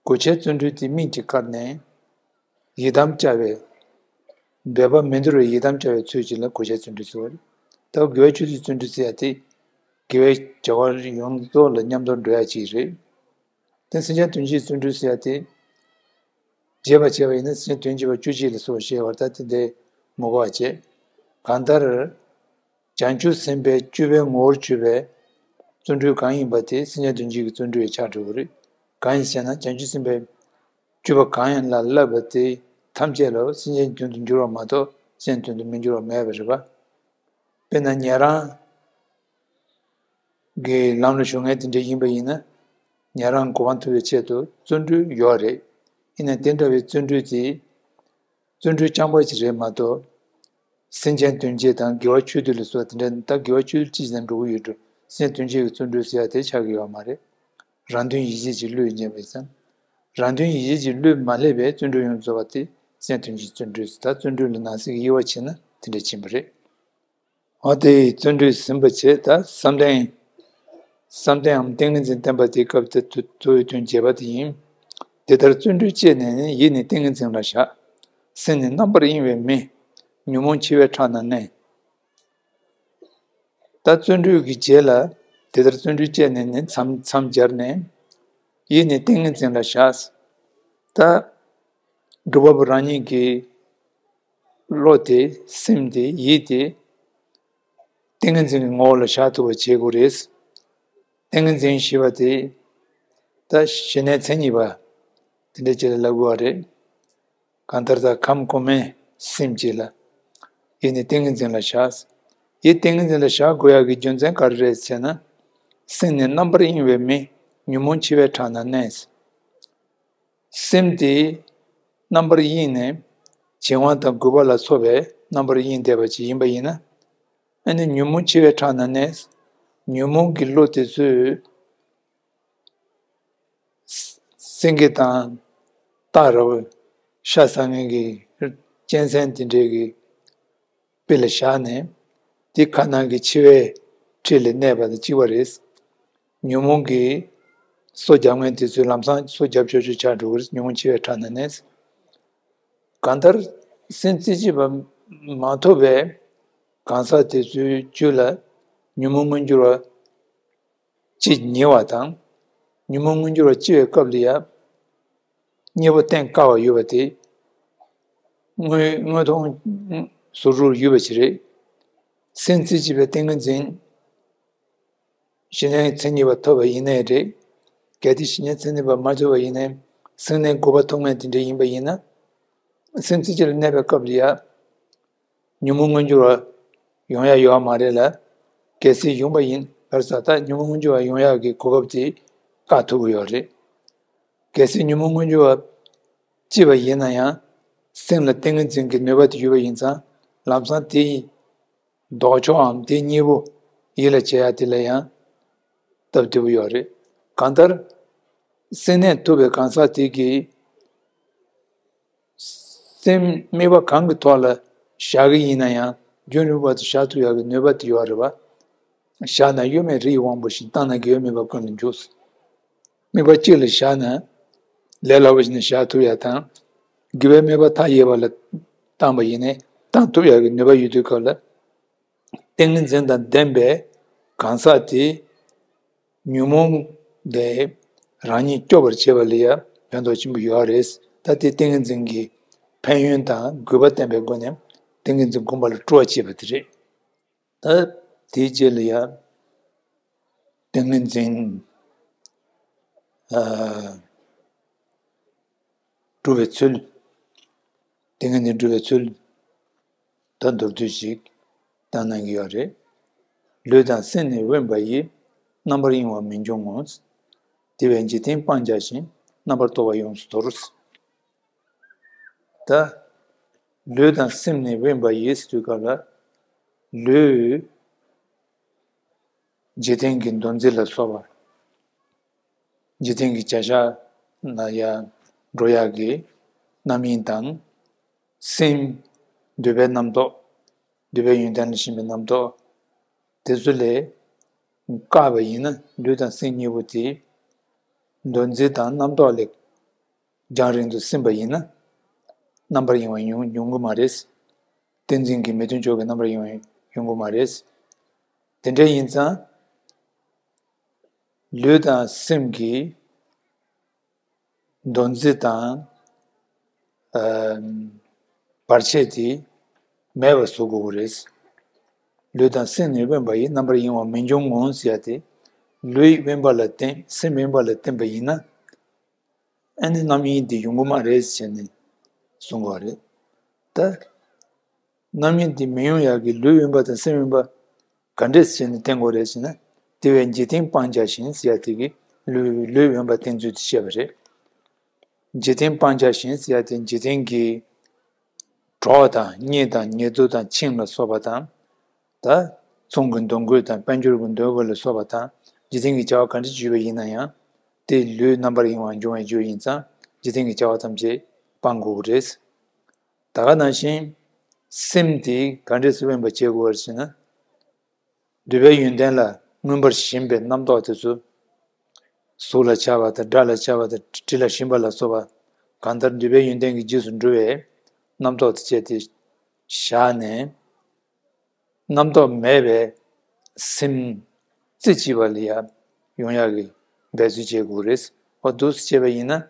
གོ་ཆའི་བརྩོན་འགྲུས་དེ་དམིགས་ཀྱིས་བཀར་ནས་ཡི་དམ་བཅའ་བའི། འབད་པ་མི་འདོར་བའི་ཡི་དམ་བཅའ་བའི་ཚུལ་གྱིས་ལ་གོ་ཆའི་བརྩོན་འགྲུས་ཟེར་བ་རེད། ད་དགེ་བའི་ཆོས་སྡུད་བརྩོན་འགྲུས་ཟེར་ཡ་དེ། དགེ་བའི་བྱ་བ་ཡོངས་རྫོགས་ལ་མཉམ་དུ་འགྲོ་ཡ་ཅིག་རེད། དེ་སེམས་ཅན་དོན་བྱེད་བརྩོན་འགྲུས་ཟེར་ཡ་དེ། རྒྱས་པ་བྱས་པ་ཡིན་ན་སེམས་ཅན་དོན་བྱེད་པ་བཅུ་གཅིག་ལ་སོགས་ཞེས་པར་ད་དེ་འདི་མི་གོ་བ་བྱས། གང་ལྟར། བྱང་ཆུབ་སེམས་དཔའི་སྤྱོད་པའི་ངོ་བོར་གྱུར་པའི་བརྩོན་འགྲུས་གང་ཡིན་པ་དེ་སེམས་ཅན་དོན་བྱེད་ཀྱི་བརྩོན་འགྲུས་ཡང་ཆགས་འགྲོ་གི་རེད། གང་ཡིན་ཟེར་ན་བྱང་ཆུབ་སེམས་དཔའི་སྤྱོད་པ་གང་ཡིན་ལ་བསླབ་པ་དེ་ཐམས་ཅད་ལ་སེམས་ཅན་དོན་དུ་འགྱུར་བ་མ་གཏོགས་སེམས་དོན་དུ་མི་འགྱུར་བ་མེད་པ་རེད་པ། དཔེར་ན་ཉན་རང་། གི་ལམ་ལ་ཞུགས་མཁན་དེ་འདྲ་ཡིན་པ་ཡིན་ན། ཉན་རང་གོ་འཕང་ཐོབ་པའི་ཆེད་དུ་བརྩོན་འགྲུས་ཡོད་རེད། ཡིན་ནའི་དེ་འདྲ་བའི་བརྩོན་འགྲུས་དེ། བརྩོན་འགྲུས་རྐྱང་པ་ཅིག་རེད་མ་གཏོགས། སེམས་ཅན་དོན་བྱེད་དང་དགེ་བ་ཆོས་སྡུད་ལ་སོགས་དེ་འདྲ་ད་དགེ་བ་ཆོས་སྡུད་ཅི་ཞིག་དང་འགྲོ་གི་ཡོད་འགྲོ། སེམས་དོན་བྱེད་ཀྱི་བརྩོན་འགྲུས་ཟེར་ཡ་དེ་ཆགས་ཀྱི་ཡོད་མ་རེད། རང་དོན་ཡིད་བྱེད་ཀྱི་བློས་འཇལ་བའི་ཙམ། རང་དོན་ཡིད་བྱེད་ཀྱི་བློས་མ་སླེབས་པའི་བརྩོན་འགྲུས་ཡོངས་རྫོགས་པ་དེ་སེམས་དོན་གྱི་བརྩོན་འགྲུས། ད་བརྩོན་འགྲུས་ལ་ནང་གསེས་ཀྱི་དབྱེ་བ་ཕྱེ་ན་དེ་འདྲ་ཕྱིན་པ་རེད། འོ་དེ་ཡི་བརྩོན་འགྲུས་ཟིན་པ་བྱས། ད་བསམ་གཏན། བསམ་གཏནམ་ཏིང་ངེ་འཛིན་བསྟན་པ་དེའི་སྐབས་དེ་ཐུ་ཐུ་ཡི་དོན་རྒྱས་པ་དེ་ཡིན། དེ་ལྟར་བརྩོན་འགྲུས་བསྐྱེད་ནས་ནི། ཡིད་ནི་ཏིང་ངེ་འཛིན་ལ་བཞག། སེམས་ནི་རྣམ་པར་གཡེང་བའི་མི། ཉོན་མོངས་འཆི་བའི་ཁྲག་ན་གནས། ད་བརྩོན་འགྲུས་ཀྱི་རྗེས་ལ། དེ་ལྟར་བརྩོན་འགྲུས་བསྐྱེད་ནས་ནི་མཚམས་མཚམས་སྦྱར་ནས། ཡིད་ནི་ཏིང་ངེ་འཛིན་ལ་བཞག། ད་སྒྲུབ་པ་པོ་རང་ཉིད་ཀྱི་བློ་དེ། སེམས་དེ། ཡིད་དེ་ཏིང་ངེ་འཛིན་གྱི་ངོ་བོ་ལ་བཞག་ཐུབ་པ་བྱེད་དགོས་རེད། ཏིང་ངེ་འཛིན་ཞེས་པ་དེ་ད་ཞི་གནས་མཚན་ཉིད་པ་དེ་འདྲ་ཅིག་ལ་ལབ་དགོས་པ་རེད། གང་ལྟར་ད་ཁམས་གོང་མའི་སེམས་ཅིག་ལ་ཡིད་ནི་ཏིང་ངེ་འཛིན་ལ་བཞག། ཡིད་ཏིང་ངེ་འཛིན་ལ་བཞག་དགོས་ཡག་གི་རྒྱུ་མཚན་ག་རེ་རེད་ཟེར་ན། སེམས་ནི་རྣམ་པར་གཡེང་བའི་མི། ཉོན་མོངས་འཆི་བའི་ཁྲག་ན་གནས། སེམས་དེ་རྣམ་པར་གཡེང་ནས་བྱིང་བ་དང་རྒུད་པ་ལ་སོགས་པའི་རྣམ་པར་གཡེང་བསྡད་པ་ཅིག་ཡིན་པ་ཡིན་ན། ཨ་ནི་ཉོན་མོངས་འཆི་བའི་ཁྲག་ན་གནས། ཉོན་མོངས་ཀྱི་བློ་དེ་ཚོས་སེང་གེ་དང་སྟག་ར་བ། ཤ་ཟ་མཁན་གྱི་གཅན་གཟན་དེ་འདྲའི་གི་དཔེ་ལ་བཞག་ནས། དེ་ཁ་ནང་གི་འཆི་བའི་ཁྲིད་ལ་གནས་པ་དང་གཅིག་པ་རེད། ཉོན་མོངས་ཀྱིས་སོ་བརྒྱབ་མཁན་དེ་ཚོས་ལམ་སང་སོ་བརྒྱབ་ཆོག་ཆོག་ཆགས་འགྲོ་གི་རེད། ཉོན་མོངས་འཆི་བའི་ཁྲག་ན་གནས། གང་ལྟར་སེམས་རྩེ་གཅིག་པ་མ་ཐོབ་པའི་གང་ཟག་དེ་ཚོའི་རྒྱུད་ལ་ཉོན་མོངས་མངོན་གྱུར་བ་གཅིག་ཉེ་བ་དང་། ཉོན་མོངས་མངོན་གྱུར་བ་སྐྱེ་བའི་སྐབས་ལ་ཡང་གཉེན་པོ་བསྟེན་དཀའ་བ་ཡོད་པ་དེ། དངོས་དངོས་མཐོང་ཟུར་དུ་ཡོད་པ་ཞིག་རེད། སེམས་རྩེ་གཅིག་པའི་ཏིང་ངེ་འཛིན། ཞི་གནས་མཚན་ཉིད་པ་ཐོབ་པ་ཡིན་ནའི་རེད། གལ་ཏེ་ཞི་གནས་མཚན་ཉིད་པ་མ་ཐོབ་པ་ཡིན་ནའི། སེམས་གནས་དགུ་པ་ཐོབ་མཁན་དེ་འདྲ་ཡིན་པ་ཡིན་ན། སེམས་རྩེ་གཅིག་ལ་གནས་པའི་སྐབས་ལ་ཡང་། ཉོན་མོངས་མངོན་གྱུར་བ་ཡོང་ཡ་ཡོད་མ་རེད་ལ། གལ་སྲིད་ཡོང་པ་ཡིན་པར་ས། ད་ཉོན་མོངས་མངོན་གྱུར་བ་ཡོང་ཡག་གི་གོ་སྐབས་དེ་བཀག་ཐུབ་ཀྱི་ཡོད་རེད། གལ་སྲིད་ཉོན་མོངས་མངོན་གྱུར་བ་སྐྱེས་པ་ཡིན་ན་ཡང་། སེམས་ལ་ཏིང་ངེ་འཛིན་གྱི་ནུས་པ་དེ་ཡོད་པ་ཡིན་ཙང་། ལམ་སང་དེ་ཡི་ལྡོག་ཕྱོགས་འམ་དེ་གཉིས་པོ་ཡིད་ལ་བྱེད་ཡ་དེ་ལ་ཡང་སྟབས་བདེ་པོ་ཡོད་རེད། གང་ལྟར་སེམས་གནས་ཐུབ་པའི་གང་ཟག་དེ་གིས། སེམས་དམིགས་པ་གང་གི་ཐོག་ལ་བཞག་གི་ཡིན་ན་ཡང་རྒྱུན་རིང་པོ་བར་དུ་བཞག་ཐུབ་ཡག་གི་ནུས་པ་དེ་ཡོད་རེད་པ། བཞག་ན་གཡོ་མེད་རི་ཡི་དབང་པོ་བཞིན། བཏང་ན་དགེ་བའི་དམིགས་པ་ཀུན་ལ་འཇུག། དམིགས་པ་གཅིག་ལ་བཞག་ན་ལས་སླ་པོ་ཞིག་ནས་བཞག་ཐུབ་ཡག་དང་། དགེ་བའི་དམིགས་པ་མཐའ་ཡས་པ་ལ་བཏང་པ་ཡིན་ནའི་བཏང་ཐུབ་ཡག་གི་ནུས་པ་ཡོད་དུས་སྐབས་ལ། ཏིང་ངེ་འཛིན་དང་ལྡན་པའི་གང་ཟག་དེ། ཉོན་མོངས་དེ་རང་ཉིད་སྐྱོབ་པར་བྱེད་པ་ལ་ཡང་ཕན་ཐོགས་ཆེན་པོ་ཡོད་རེད། ད་དེ་ཏིང་ངེ་འཛིན་གྱི་ཕན་ཡོན་དང་དགོས་པ་བསྟན་པའི་སྒོ་ནས་ཏིང་ངེ་འཛིན་སྒོམ་པ་ལ་སྤྲོ་བ་བསྐྱེད་པ་དེ་རེད། ད་དེའི་རྗེས་ལ་ཡང་ཏིང་ངེ་འཛིན། ཨ། སྒྲུབ་པའི་ཚུལ། ཏིང་ངེ་འཛིན་སྒྲུབ་པའི་ཚུལ་ད་མདོར་བསྡུས་ཤིག་བཏང་གནང་གི་ཡོད་རེད། ལུས་དང་སེམས་ནི་དབེན་པ་ཡི། རྣམ་པར་གཡེང་བ་མི་འབྱུང་ངོ་། དེ་བས་འཇིག་རྟེན་སྤང་བྱ་ཞིང་། རྣམ་པར་རྟོག་པ་ཡོངས་སུ་དོར། ད་ལུས་དང་སེམས་ནི་དབེན་པ་ཡི་ཟེར་དུས་སྐབས་ལ། ལུས་འཇིག་རྟེན་གྱི་འདུ་འཛི་ལ་སོགས་པ། འཇིག་རྟེན་གྱི་བྱ་བཞག་ན་ཡང་འགྲོ་ཡག་གི་རྣམ་གཡེང་དང་། སེམས་འདོད་པའི་རྣམ་རྟོག་འདོད་པའི་ཡོན་ཏན་ལ་ཞེན་པའི་རྣམ་རྟོག་དེ་ཚོ་ལས་བཀག་པ་ཡིན་ན། ལུས་དང་སེམས་གཉིས་པོ་དེ་འདུ་འཛི་དང་རྣམ་རྟོག་ལས་རྒྱང་རིང་དུ་ཟིན་པ་ཡིན་ན། རྣམ་པར་གཡེང་བ་ཡོང་ཡོང་གི་མ་རེད། ཏིང་འཛིན་གྱི་མི་མཐུན་ཕྱོགས་ཀྱི་རྣམ་པར་གཡེང་བ་ཡོང་གི་མ་རེད། དེ་འདྲ་ཡིན་ཙང་། ལུས་དང་སེམས་ཀྱི་འདུ་འཛི་དང་། ཨ། བར་ཆད་དེ་མེད་པར་བཟོ་དགོས་ཀྱི་རེད། ལུས་དང་སེམས་ནི་དབེན་པ་ཡི། རྣམ་པར་གཡེང་བ་མི་འབྱུང་ངོ་ཟེར་ཡ་དེ། ལུས་དབེན་པ་ལ་བརྟེན། སེམས་དབེན་པ་ལ་བརྟེན་པ་ཡིན་ན། ཨ་ནི་རྣམ་གཡེང་དེ་ཡོང་གི་མ་རེད་ཟེར་ནས་གསུང་གི་ཡོད་རེད། ད་རྣམ་གཡེང་དེ་མི་ཡོང་ཡག་གི་ལུས་དབེན་པ་དང་སེམས་དབེན་པ་ག་འདྲས་བྱས་ནས་བསྟེན་དགོས་རེད་ཟེར་ན། དེ་བས་འཇིག་རྟེན་སྤང་བྱ་ཞིང་ཟེར་ཡ་དེ་གི་ལུས་ལུས་དབེན་པ་བསྟན་ཚུལ་དེ་བཤད་པ་རེད། འཇིག་རྟེན་སྤང་བྱ་ཞིང་ཟེར་ཡ་དེ་འཇིག་རྟེན་གྱི་གྲོགས་དང་གཉེན་དང་ཉེ་དུ་དང་ཁྱིམ་ལ་སོགས་པ་དང་། ད་ཚོང་གི་འདོད་དགོས་དང་དཔལ་འབྱོར་གྱི་འདོད་དགོས་ལ་སོགས་པ་དང་། འཇིག་རྟེན་གྱི་བྱ་བ་ག་འདྲ་ཞིག་ཡིན་ན་ཡང་། དེ་ལུས་རྣམ་པར་གཡེང་བ་འབྱུང་བའི་རྒྱུ་ཡིན་ཙང་། འཇིག་རྟེན་གྱི་བྱ་བ་ཐམས་ཅད་སྤང་དགོས་ཀྱི་རེད། ད་ག་ནང་བཞིན་སེམས་དེ་ག་འདྲས་སེ་དབེན་པར་བྱེད་དགོས་པར་ཟེར་ན། འདོད་པའི་ཡོན་ཏན་ལ་མངོན་པར་ཞེན་པའི་རྣམ་རྟོག་དེ་ཚོ། གཟུགས་ལ་ཆགས་པ་དང་སྒྲ་ལ་ཆགས་པ་དང་དྲི་ལ་ཞེན་པ་ལ་སོགས་པ། གང་ལྟར་འདོད་པའི་ཡོན་ཏན་གྱི་རྗེས་སུ་འགྲོ་བའི་རྣམ་རྟོག་དེ་བཅས་ཏེ་བཞག་ནས། རྣམ་རྟོག་མེད་པའི་སེམས་རྩེ་གཅིག་པ་ལ་ཡང་ཡོང་ཡག་གི་འབད་རྩོལ་བྱེད་དགོས་རེད། འོ་འདུག་སེ་བྱས་པ་ཡིན་ན།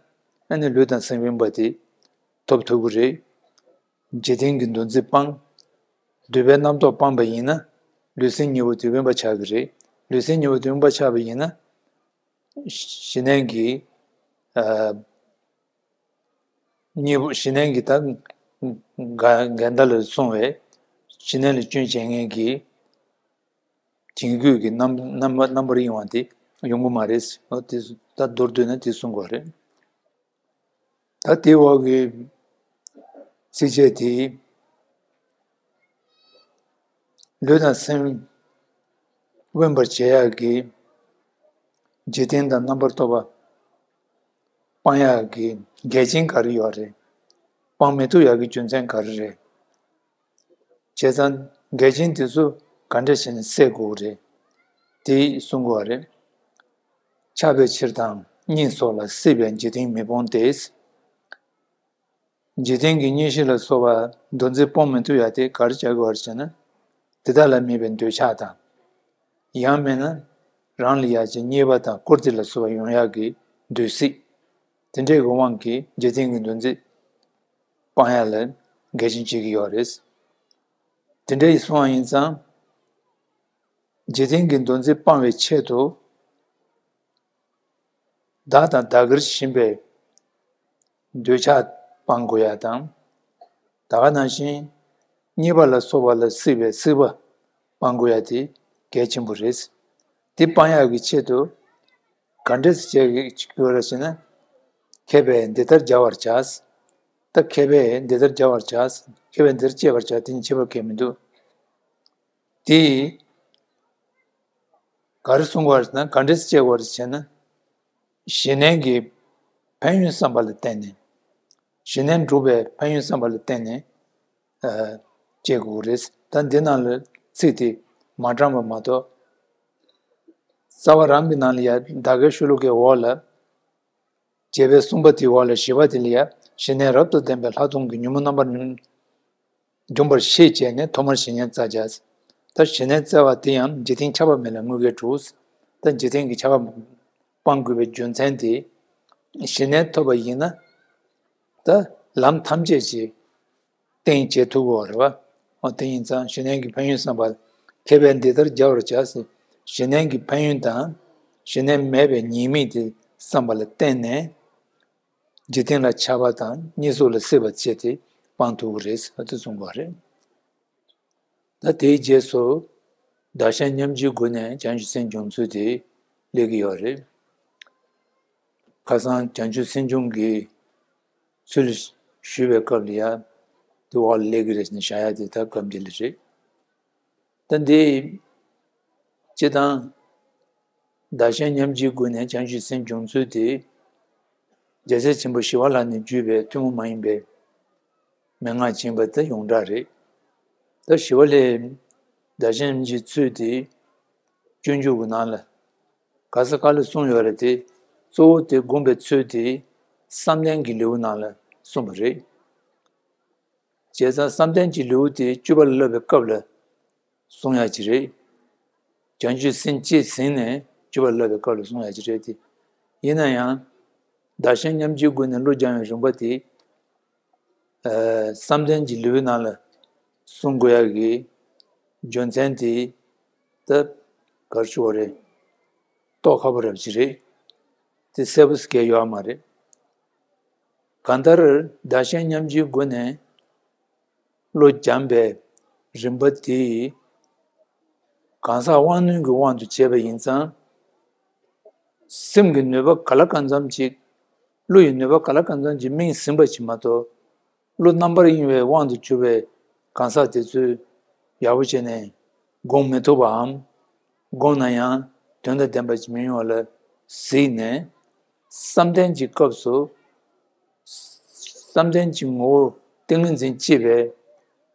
ཨ་ནི་ལུས་དང་སེམས་དབེན་པ་དེ་ཐོབ་ཐུབ་ཀྱི་རེད། འཇིག་རྟེན་གྱི་འདུ་འཛི་སྤངས། འདོད་པའི་རྣམ་རྟོག་སྤངས་པ་ཡིན་ན། ལུས་སེམས་གཉིས་པོ་དེ་དབེན་པ་ཆགས་ཀྱི་རེད། ལུས་སེམས་གཉིས་པོ་དེ་དབེན་པ་ཆགས་པ་ཡིན་ན། ཞི་གནས་ཀྱི། ཨ། གཉིས་པོ་ཞི་གནས་ཀྱི་ད། འགལ་འགལ་ཟླ་ལ་སོང་བས། ཞི་གནས་ལ་སྐྱོན་བྱེད་མཁན་གྱི། བྱིང་རྒོད་ཀྱི་རྣམ་རྣམ་པ་རྣམ་པར་གཡེང་བ་དེ་ཡོང་གི་མ་རེད། འོ་དེ་ད་མདོར་བསྡུས་ན་དེ་གསུང་དགོས་རེད། ད་དེའི་འོག་གི་ཚིགས་བཅད་དེ། ལུས་དང་སེམས་དབེན་པར་བྱེད་ཡག་གི་འཇིག་རྟེན་དང་རྣམ་པར་རྟོག་པ་སྤང་ཡག་གི་འགལ་རྐྱེན་ག་རེ་ཡོད་རེད། སྤང་མི་ཐུབ་ཡག་གི་རྒྱུ་མཚན་ག་རེ་རེད། བྱས་ཙང་འགལ་རྐྱེན་དེ་ཚོ་ག་འདྲ་བྱས་ནས་སེལ་དགོས་རེད། དེ་གསུང་དགོས་པ་རེད། ཆགས་པའི་ཕྱིར་དང་གཉིད་སོགས་ལ་སྲིད་པའི་འཇིག་རྟེན་མི་སྤོང་སྟེ། འཇིག་རྟེན་གྱི་གཉིད་གཤིས་ལ་སོགས་པ་འདུ་འཛི་སྤོང་མི་ཐུབ་ཡ་དེ་ག་རེ་བྱ་དགོས་པ་རེད་ཟེར་ན། དེ་དག་ལ་དམིགས་པའི་འདོད་ཆགས་དང་། ཡང་མིན་ན་རང་ལ་ཡ་ཅིག་རྙེད་པ་དང་བཀུར་སྟི་ལ་སོགས་པ་ཡོང་ཡག་གི་འདོད་སྲེད། དེ་འདྲའི་གི་དབང་གིས་འཇིག་རྟེན་གྱི་འདུ་འཛི་སྤང་ཡ་ལ་འགལ་རྐྱེན་བྱེད་ཀྱི་ཡོད་རེད། དེ་འདྲའི་གསུང་བ་ཡིན་ཙང་། འཇིག་རྟེན་གྱི་འདུ་འཛི་སྤང་བའི་ཆེད་དུ། བདག་དང་བདག་གིར་ཞེན་པའི་འདོད་ཆགས་སྤང་དགོས་ཡ་དང་། ད་ག་ནང་བཞིན་རྙེད་པ་ལ་སོགས་པ་ལ་སྲིད་པའི་སྲིད་པ་སྤང་དགོས་ཡ་དེ་གལ་ཆེན་པོ་རེད། དེ་སྤང་ཡག་གི་ཆེད་དུ་ག་འདྲས་བྱེད་དགོས་རེད་ཟེར་ན། མཁས་པས་འདི་ལྟར་སྦྱར་བར་བྱ། ད་མཁས་པས་འདི་ལྟར་སྦྱར་བར་བྱ། མཁས་པས་འདི་ལྟར་སྤྱད་པར་བྱ། དེ་ནི་ཁྱད་པར་གང་ཡང་མི་འདུག་དེ། ག་རེ་གསུང་དགོས་རེད་ཟེར་ན། ག་འདྲས་སྤྱད་དགོས་རེད་ཟེར་ན། ཞི་གནས་ཀྱི་ཕན་ཡོན་བསམ་པ་ལ་བརྟེན་ནས། ཞི་གནས་སྒྲུབ་པའི་ཕན་ཡོན་བསམ་པ་ལ་བརྟེན་ནས། ཨ། སྤྱད་དགོས་རེད། ད་འདི་ནང་ལ་ཚིག་དེ་མ་དྲངས་པ་མ་གཏོགས། རྩ་བ་རང་གི་ནང་ལ་ཡ་ད་གའི་ཤོ་ལོ་ཀའི་འོག་ལ། བྱས་པས་གསུངས་པ་དེའི་འོག་ལ་བཞི་པ་དེ་ལ་ཡ། ཞི་གནས་རབ་ཏུ་ལྡན་པས་ལྷག་མཐོང་གི་ཉོན་མོངས་རྣམ་པར་འཇོམས་པར་ཤེས་བྱས་ནས་ཐོག་མར་ཞི་གནས་བཙལ་བྱ། ད་ཞི་གནས་བཙལ་བ་དེ་ཡང་འཇིག་རྟེན་ཆགས་པ་མེད་ལ་དངོས་འགལ་དྲུག་ད་འཇིག་རྟེན་གྱི་ཆགས་པ་སྤང་དགོས་པའི་རྒྱུ་མཚན་དེ། ཞི་གནས་ཐོབ་པ་ཡིན་ན། ད་ལམ་ཐམས་ཅད་ཀྱི་སྟེང་བྱེད་ཐུབ་དགོས་རེད་བ། འོ་དེ་ཡིན་ཙང་ཞི་གནས་ཀྱི་ཕན་ཡོན་བསམ་པ། མཁས་པས་འདི་ལྟར་སྦྱར་བར་བྱ་ཟེར། ཞི་གནས་ཀྱི་ཕན་ཡོན་དང་། ཞི་གནས་མེད་པའི་ཉེས་དམིགས་དེ་བསམ་པ་ལ་བརྟེན་ནས། འཇིག་རྟེན་ལ་ཆགས་པ་དང་གཉིད་སོགས་ལ་སྲེད་པ་བཅས་ཏེ་སྤང་ཐུབ་ཀྱི་རེད་ཟེར་དེ་གསུངས་པ་རེད། ད་དེའི་རྗེས་སུ་བདག་གཞན་མཉམ་བརྗེའི་སྒོ་ནས་བྱང་ཆུབ་སེམས་སྦྱོང་ཚུལ་དེ་སླེབས་ཀྱི་ཡོད་རེད། ཁ་སང་བྱང་ཆུབ་སེམས་སྦྱོང་གི་ཚུལ་ཞུས་པའི་སྐབས་ལ་ཡ། དེ་འོག་ལ་སླེབས་ཀྱི་རེད་ཟེར་ནས་བཞག་ཡ་དེ་ད་སྐབས་འདི་ལ་རེད། ད་འདི། སྤྱིར་བཏང་། བདག་གཞན་མཉམ་བརྗེའི་སྒོ་ནས་བྱང་ཆུབ་སེམས་སྦྱོང་ཚུལ་དེ། རྒྱལ་སྲས་ཆེན་པོ་ཞི་བ་ལྷ་ནས་བརྒྱུད་པའི་ཐུན་མོང་མ་ཡིན་པའི་མན་ངག་ཅེས་པ་དེ་ཡོངས་གྲགས་རེད། ད་ཞི་བ་ལྷས་བདག་གཞན་མཉམ་བརྗེའི་ཚུལ་དེ་སྤྱོད་འཇུག་གི་ནང་ལ་ག་ས་ག་ལ་གསུངས་ཡོད་རེད་དེ། གཙོ་བོ་དེ་བསྒོམ་པའི་ཚུལ་དེ་བསམ་གཏན་གྱི་ལེའུ་ནང་ལ་གསུངས་པ་རེད། བྱས་ཙང་བསམ་གཏན་གྱི་ལེའུ་དེ་སྤྱོད་པ་ལ་བསླབ་པའི་སྐབས་ལ་གསུང་ཡག་ཅིག་རེད། བྱང་ཆུབ་སེམས་བསྐྱེད་ཟིན་ནས་སྤྱོད་པ་ལ་བསླབ་པའི་སྐབས་ལ་གསུང་ཡག་ཅིག་རེད་དེ། ཡིན་ན་ཡང་། བདག་གཞན་མཉམ་བརྗེའི་སྒོ་ནས་བློ་སྦྱང་བའི་རིམ་པ་དེ། ཨ། བསམ་གཏན་གྱི་ལེའུའི་ནང་ལ་གསུང་དགོས་ཡག་གི་རྒྱུ་མཚན་དེ། ད་ག་རེ་ཞུ་དགོས་རེད། རྟོགས་ཁག་པོ་རབ་ཅིག་རེད། དེ་གསལ་པོ་ཟེར་མཁན་ཡོད་མ་རེད། གང་ལྟར་བདག་གཞན་མཉམ་བརྗེའི་སྒོ་ནས་བློ་སྦྱངས་པའི་རིམ་པ་དེ་ གང་ཟག་དབང་རྣོན་གྱི་དབང་དུ་བྱས་པ་ཡིན་ཙང་། སེམས་ཀྱི་ནུས་པ་ག་ལ་གང་འཚམ་ཅིག་བློ་ཡི་ནུས་པ་ག་ལ་གང་འཚམ་ཅིག་སྨིན་ཟིན་པ་ཅིག་མ་གཏོགས། བློ་རྣམ་པར་གཡེང་བའི་དབང་དུ་གྱུར་པའི་གང་ཟག་དེ་ཚོས་ཡག་པོ་བྱས་ནས་སྒོམ་མི་ཐུབ་པའམ། སྒོམ་ན་ཡང་དོན་དང་ལྡན་པ་ཅིག་མི་ཡོང་བ་ལ་གཟིགས་ནས། བསམ་གཏན་གྱི་སྐབས་སུ། བསམ་གཏན་གྱི་ངོ་བོ་ཏིང་ངེ་འཛིན་སྐྱེས་པའི་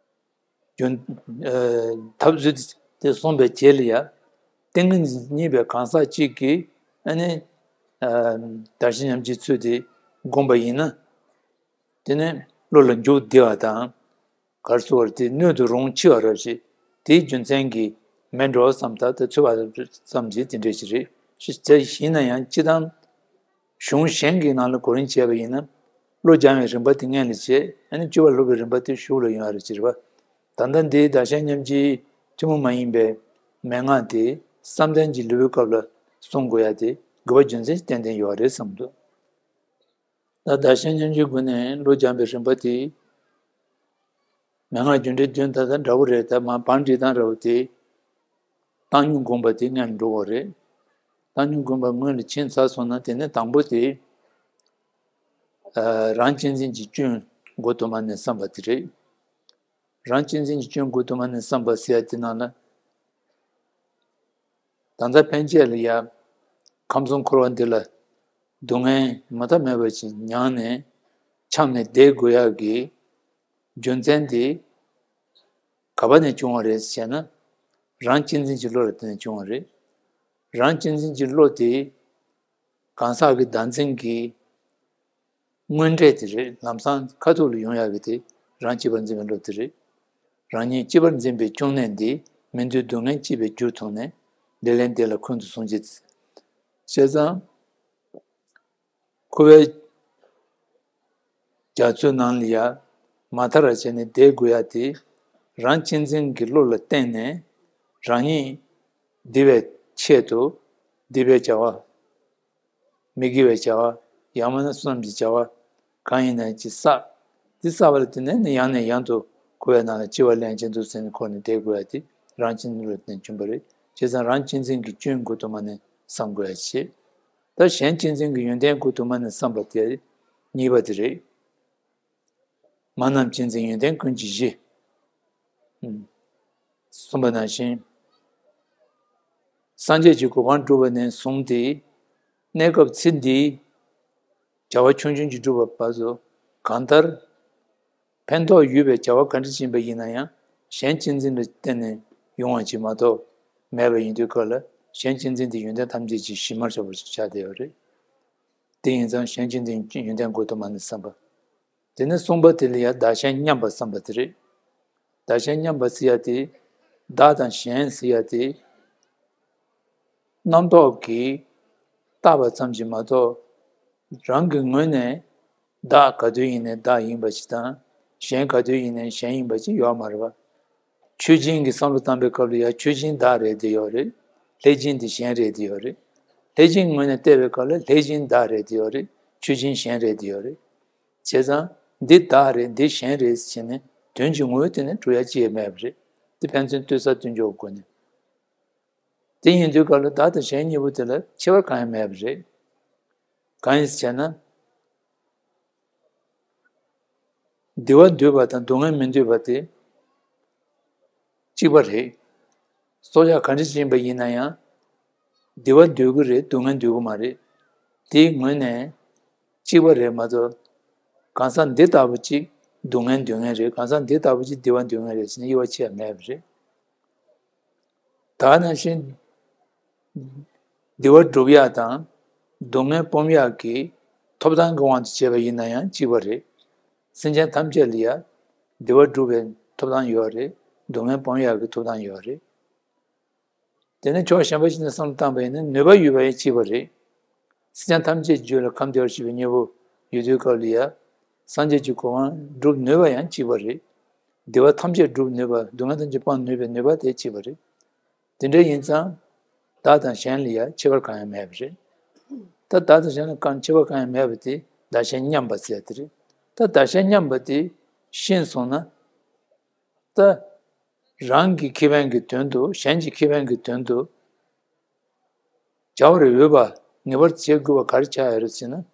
རྒྱུ། ཨ། ཐབས་ཚུལ་དེ་གསུངས་པའི་རྗེས་ལ་ཡང་། ཏིང་ངེ་འཛིན་རྙེད་པའི་གང་ཟག་གཅིག་གིས་ཨ་ནི། ཨ། བདག་གཞན་མཉམ་བརྗེའི་ཚུལ་དེ་བསྒོམས་པ་ཡིན་ན། དེ་ནི་བློ་ལ་འཇུག་བདེ་བ་དང་། གར་སོ་བར་དེ་སྣོད་དུ་རུང་ཆེ་བ་རབ་ཞིག་དེའི་རྒྱུ་མཚན་གྱིས་མེད་འགྲོ་བསམ་ད་དེ་ཚོད་པ་ཙམ་གྱིས་དེ་འདྲ་ཞིག་རེད། ཞེས་བྱས་ཡིན་ན་ཡང་སྤྱི་བཏང་གཞུང་གཞན་གྱི་ནང་ལ་གོ་རིམ་བྱས་པ་ཡིན་ན། བློ་སྦྱང་བའི་རིམ་པ་དེ་སྔོན་ལ་བྱས། ཨ་ནི་སྤྱོད་པ་སློབ་པའི་རིམ་པ་དེ་གཞུག་ལ་ཡོང་ཡ་རེད་ཅེས་པ། ད་ལྟ་འདིའི་བདག་གཞན་མཉམ་བརྗེའི་ཐུན་མོང་མ་ཡིན་པའི་མན་ངག་དེ་བསམ་གཏན་གྱི་ལེའུའི་སྐབས་ལ་གསུང་དགོས་ཡ་དེ་དགོས་པ་རྒྱུ་མཚན་ཏན་ཏན་ཡོད་རེད་བསམ་འདུག་ད་བདག་གཞན་མཉམ་བརྗེའི་སྒོ་ནས་བློ་སྦྱང་བའི་རིམ་པ་དེ། མན་ངག་རྒྱུ་འབྲས་བདུན་ད་ལྟ་འདྲ་བོ་རེད། ད་མ་བང་སྒྲིག་སྟངས་འདྲ་བོ་དེ། བཏང་སྙོམས་སྒོམ་པ་དེ་སྔོན་འགྲོ་བ་རེད། བཏང་སྙོམས་སྒོམ་པ་སྔོན་ལ་ཕྱིན་ཚར་སོང་ན། དེ་ནས་དང་པོ་དེ། ཨ། རང་གཅེས་འཛིན་གྱི་སྐྱོན་མགོ་དུ་མ་ནས་བསམ་པ་དེ་རེད། རང་གཅེས་འཛིན་གྱི་སྐྱོན་མགོ་དུ་མ་ནས་བསམ་པ་ཟེར་ཡ་དེ་ནང་ལ། ད་ལྟ་ཕན་ཆད་ལ་ཡ། ཁམས་གསུམ་འཁོར་བ་འདི་ལ་སྡུག་བསྔལ་མ་མཐའ་མེད་པ་ཅིག་མྱངས་ནས་འཁྱམས་ནས་བསྡད་དགོས་ཡག་གི་རྒྱུ་མཚན་དེ་ག་པ་ནས་བྱུང་བ་རེད་ཟེར་ན། རང་གཅེས་འཛིན་གྱི་བློ་ལ་བརྟེན་ནས་བྱུང་བ་རེད། རང་གཅེས་འཛིན་གྱི་བློ་དེ་གང་ཟག་གི་བདག་འཛིན་གྱི་དངོས་འབྲས་དེ་རེད། ལམ་སང་ཁ་ཐུག་ལ་ཡོང་ཡག་གི་དེ་རང་གཅེས་པར་འཛིན་པའི་བློ་དེ་རེད། རང་ཉིད་གཅེས་པར་འཛིན་པའི་གཅུང་ནས་འདི། མི་འདོད་སྡུག་བསྔལ་སྐྱེས་པའི་རྒྱུར་མཐོང་ནས། འདི་ལས་འདི་ལ་ཁོང་དུ་བཟུང་བྱེད། བྱས་ཙང་། འཁོར་བའི་རྒྱ་མཚོའི་ནང་ལ་ཡ་མ་ཐར་བ་བྱས་ནས་བསྡད་དགོས་ཡ་དེ། རང་གཅེས་འཛིན་གྱི་བློ་ལ་བརྟེན་ནས་རང་ཉིད་བདེ་བའི་ཆེད་དུ་སྡིག་པའི་བྱ་བ། མི་དགེ་བའི་བྱ་བ། ཡང་མིན་ན་བསོད་ནམས་ཀྱི་བྱ་བ་གང་ཡིན་ན་ཅིག་བསགས། འདི་བསགས་པ་ལ་བརྟེན་ནས་ནི་ཡང་ནས་ཡང་དུ་འཁོར་བའི་ནང་ལ་སྐྱེ་བ་ལེན་གྱིན་འདུག་ཟེར་ནས་འཁོར་ནས་བསྡད་དགོས་ཡ་དེ་རང་གཅེས་འཛིན་ལ་བརྟེན་བྱུང་བ་རེད། བྱས་ཙང་རང་གཅེས་འཛིན་གྱི་སྐྱོན་མགོ་དུ་མ་ནས་བསམ་དགོས་ཡ་བྱེད། ད་གཞན་གཅེས་འཛིན་གྱི་ཡོན་ཏན་མགོ་དུ་མ་ནས་བསམ་པ་དེ་གཉིས་པ་དེ་རེད། མ་རྣམས་གཅེས་འཛིན་ཡོན་ཏན་ཀུན་གྱི་གཞི། ཨུམ། གསུངས་པ་ནང་བཞིན། སངས་རྒྱས་ཀྱི་གོ་འཕང་བསྒྲུབས་པ་ནས་བཟུང་སྟེ། གནས་སྐབས་ཚེ་འདིའི་བྱ་བ་ཆུང་ཆུང་ཅིག་བསྒྲུབས་པ་བར་དུ་གང་ལྟར། ཕན་ཐོགས་ཡོད་པའི་བྱ་བ་ག་འདྲ་ཅིག་ཡིན་པ་ཡིན་ན་ཡང་གཞན་གཅེས་འཛིན་ལ་བརྟེན་ནས་ཡོང་བ་ཅིག་མ་གཏོགས་མེད་པ་ཡིན་དུས་སྐབས་ལ། གཞན་གཅེས་འཛིན་དེ་ཡོན་ཏན་ཐམས་ཅད་ཀྱི་གཞི་མར་བཞག་པ་ཞིག་ཆགས་བསྡད་ཡོད་རེད། དེ་ཡིན་ཙང་གཞན་གཅེས་འཛིན་ཡོན་ཏན་མགོ་དུ་མ་ནས་བསམ་པ། དེ་ནས་གསུམ་པ་དེ་ལ་ཡང་བདག་གཞན་མཉམ་པར་བསམ་པ་དེ་རེད། བདག་གཞན་མཉམ་པ་ཟེར་ཡ་དེ། བདག་དང་གཞན་ཟེར་ཡ་དེ། རྣམ་རྟོག་གིས་བཏགས་པ་ཙམ་གྱིས་མ་གཏོགས། རང་གི་ངོས་ནས་བདག་ག་དུས་ཡིན་ནའི་བདག་ཡིན་པ་ཞིག་དང་། གཞན་ག་དུས་ཡིན་ནའི་གཞན་ཡིན་པ་ཞིག་ཡོད་མ་རེད་པ། ཆོས་ཅན་གྱི་བསམ་བློ་བཏང་པའི་སྐབས་ལ་ཡང་ཆོས་ཅན་བདག་རེད་བསྡད་ཡོད་རེད། ལྷས་ཅན་དེ་གཞན་རེད་བསྡད་ཡོད་རེད། ལྷས་ཅན་ངོས་ནས་བལྟས་པའི་སྐབས་ལ་ལྷས་ཅན་བདག་རེད་བསྡད་ཡོད་རེད། ཆོས་ཅན་གཞན་རེད་བསྡད་ཡོད་རེད། བྱས་ཙང་འདི་བདག་རེད་འདི་གཞན་རེད་ཟེར་ནས་དོན་གྱི་ངོ་བོའི་སྟེང་ནས་གྲུབ་ཡ་ཅི་ཡང་མེད་པ་རེད། འདི་ཕན་ཚུན་ལྟོས་ས་ལྟོས་འཇོག་དགོས་ནས། དེ་ཡིན་དུས་སྐབས་ལ་བདག་དང་གཞན་གཉིས་པོ་དེ་ལ་ཁྱད་པར་གང་ཡང་མེད་པ་རེད། གང་ཡིན་ཟེར་ན། བདེ་བ་འདོད་པ་དང་སྡུག་བསྔལ་མི་འདོད་པ་དེ་གཅིག་པ་རེད། སྲོག་ཆགས་ག་འདྲ་ཞིག་ཡིན་པ་ཡིན་ན་ཡང་། བདེ་བ་འདོད་ཀྱི་རེད། སྡུག་བསྔལ་འདོད་ཀྱི་མ་རེད། དེའི་ངོས་ནས་གཅིག་པ་རེད་མ་གཏོགས། གང་ཟག་འདི་ལྟ་བུ་གཅིག་སྡུག་བསྔལ་འདོད་མཁན་རེད། གང་ཟག་འདི་ལྟ་བུ་གཅིག་བདེ་བ་འདོད་མཁན་རེད་ཟེར་ནས་དབྱེ་བ་ཕྱེ་ཡ་མེད་པ་རེད། ད་ནང་བཞིན། བདེ་བ་སྒྲུབ་ཡག་དང་སྡུག་བསྔལ་སྤོང་ཡག་གི་ཐོབ་ཐང་གི་དབང་དུ་བྱས་པ་ཡིན་ན་ཡང་གཅིག་པ་རེད། སེམས་ཅན་ཐམས་ཅད་ལ་ཡང་བདེ་བ་སྒྲུབ་པའི་ཐོབ་ཐང་ཡོད་རེད། སྡུག་བསྔལ་སྤོང་ཡག་གི་ཐོབ་ཐང་ཡོད་རེད། དེ་ནས་ཕྱོགས་གཞན་པ་ཞིག་ནས་བསམ་བློ་བཏང་པ་ཡིན་ན་ནུས་པ་ཡོད་པ་ཡང་གཅིག་པ་རེད། སེམས་ཅན་ཐམས་ཅད་རྒྱུད་ལ་ཁམས་བདེ་བར་གཤེགས་པའི་དངོས་པོ་ཡོད་དུས་སྐབས་ལ་ཡང་། སངས་རྒྱས་ཀྱི་གོ་འཕང་སྒྲུབ་ནུས་པ་ཡང་གཅིག་པ་རེད། བདེ་བ་ཐམས་ཅད་སྒྲུབ་ནུས་པ། སྡུག་བསྔལ་ཐམས་ཅད་སྤང་ནུས་པའི་ནུས་པ་དེ་གཅིག་པ་རེད། དེ་འདྲ་ཡིན་ཙང་། བདག་དང་གཞན་ལ་ཡང་ཁྱད་པར་གང་ཡང་མེད་པ་རེད། ད་བདག་དང་གཞན་ལ་གང་ཁྱད་པར་གང་ཡང་མེད་པ་དེ་བདག་གཞན་མཉམ་པ་ཟེར་ཡ་དེ་རེད། ད་བདག་གཞན་མཉམ་པ་དེ་ཤེས་སོང་ན། ད། རང་གི་ཁེ་ཕན་གྱི་དོན་དུ། གཞན་གྱི་ཁེ་ཕན་གྱི་དོན་དུ་བྱ་བར་འོས་པ། ངེས་པར་བྱེད་དགོས་པ་ག་རེ་ཆགས་ཡོད་རེད་ཟེར་ན།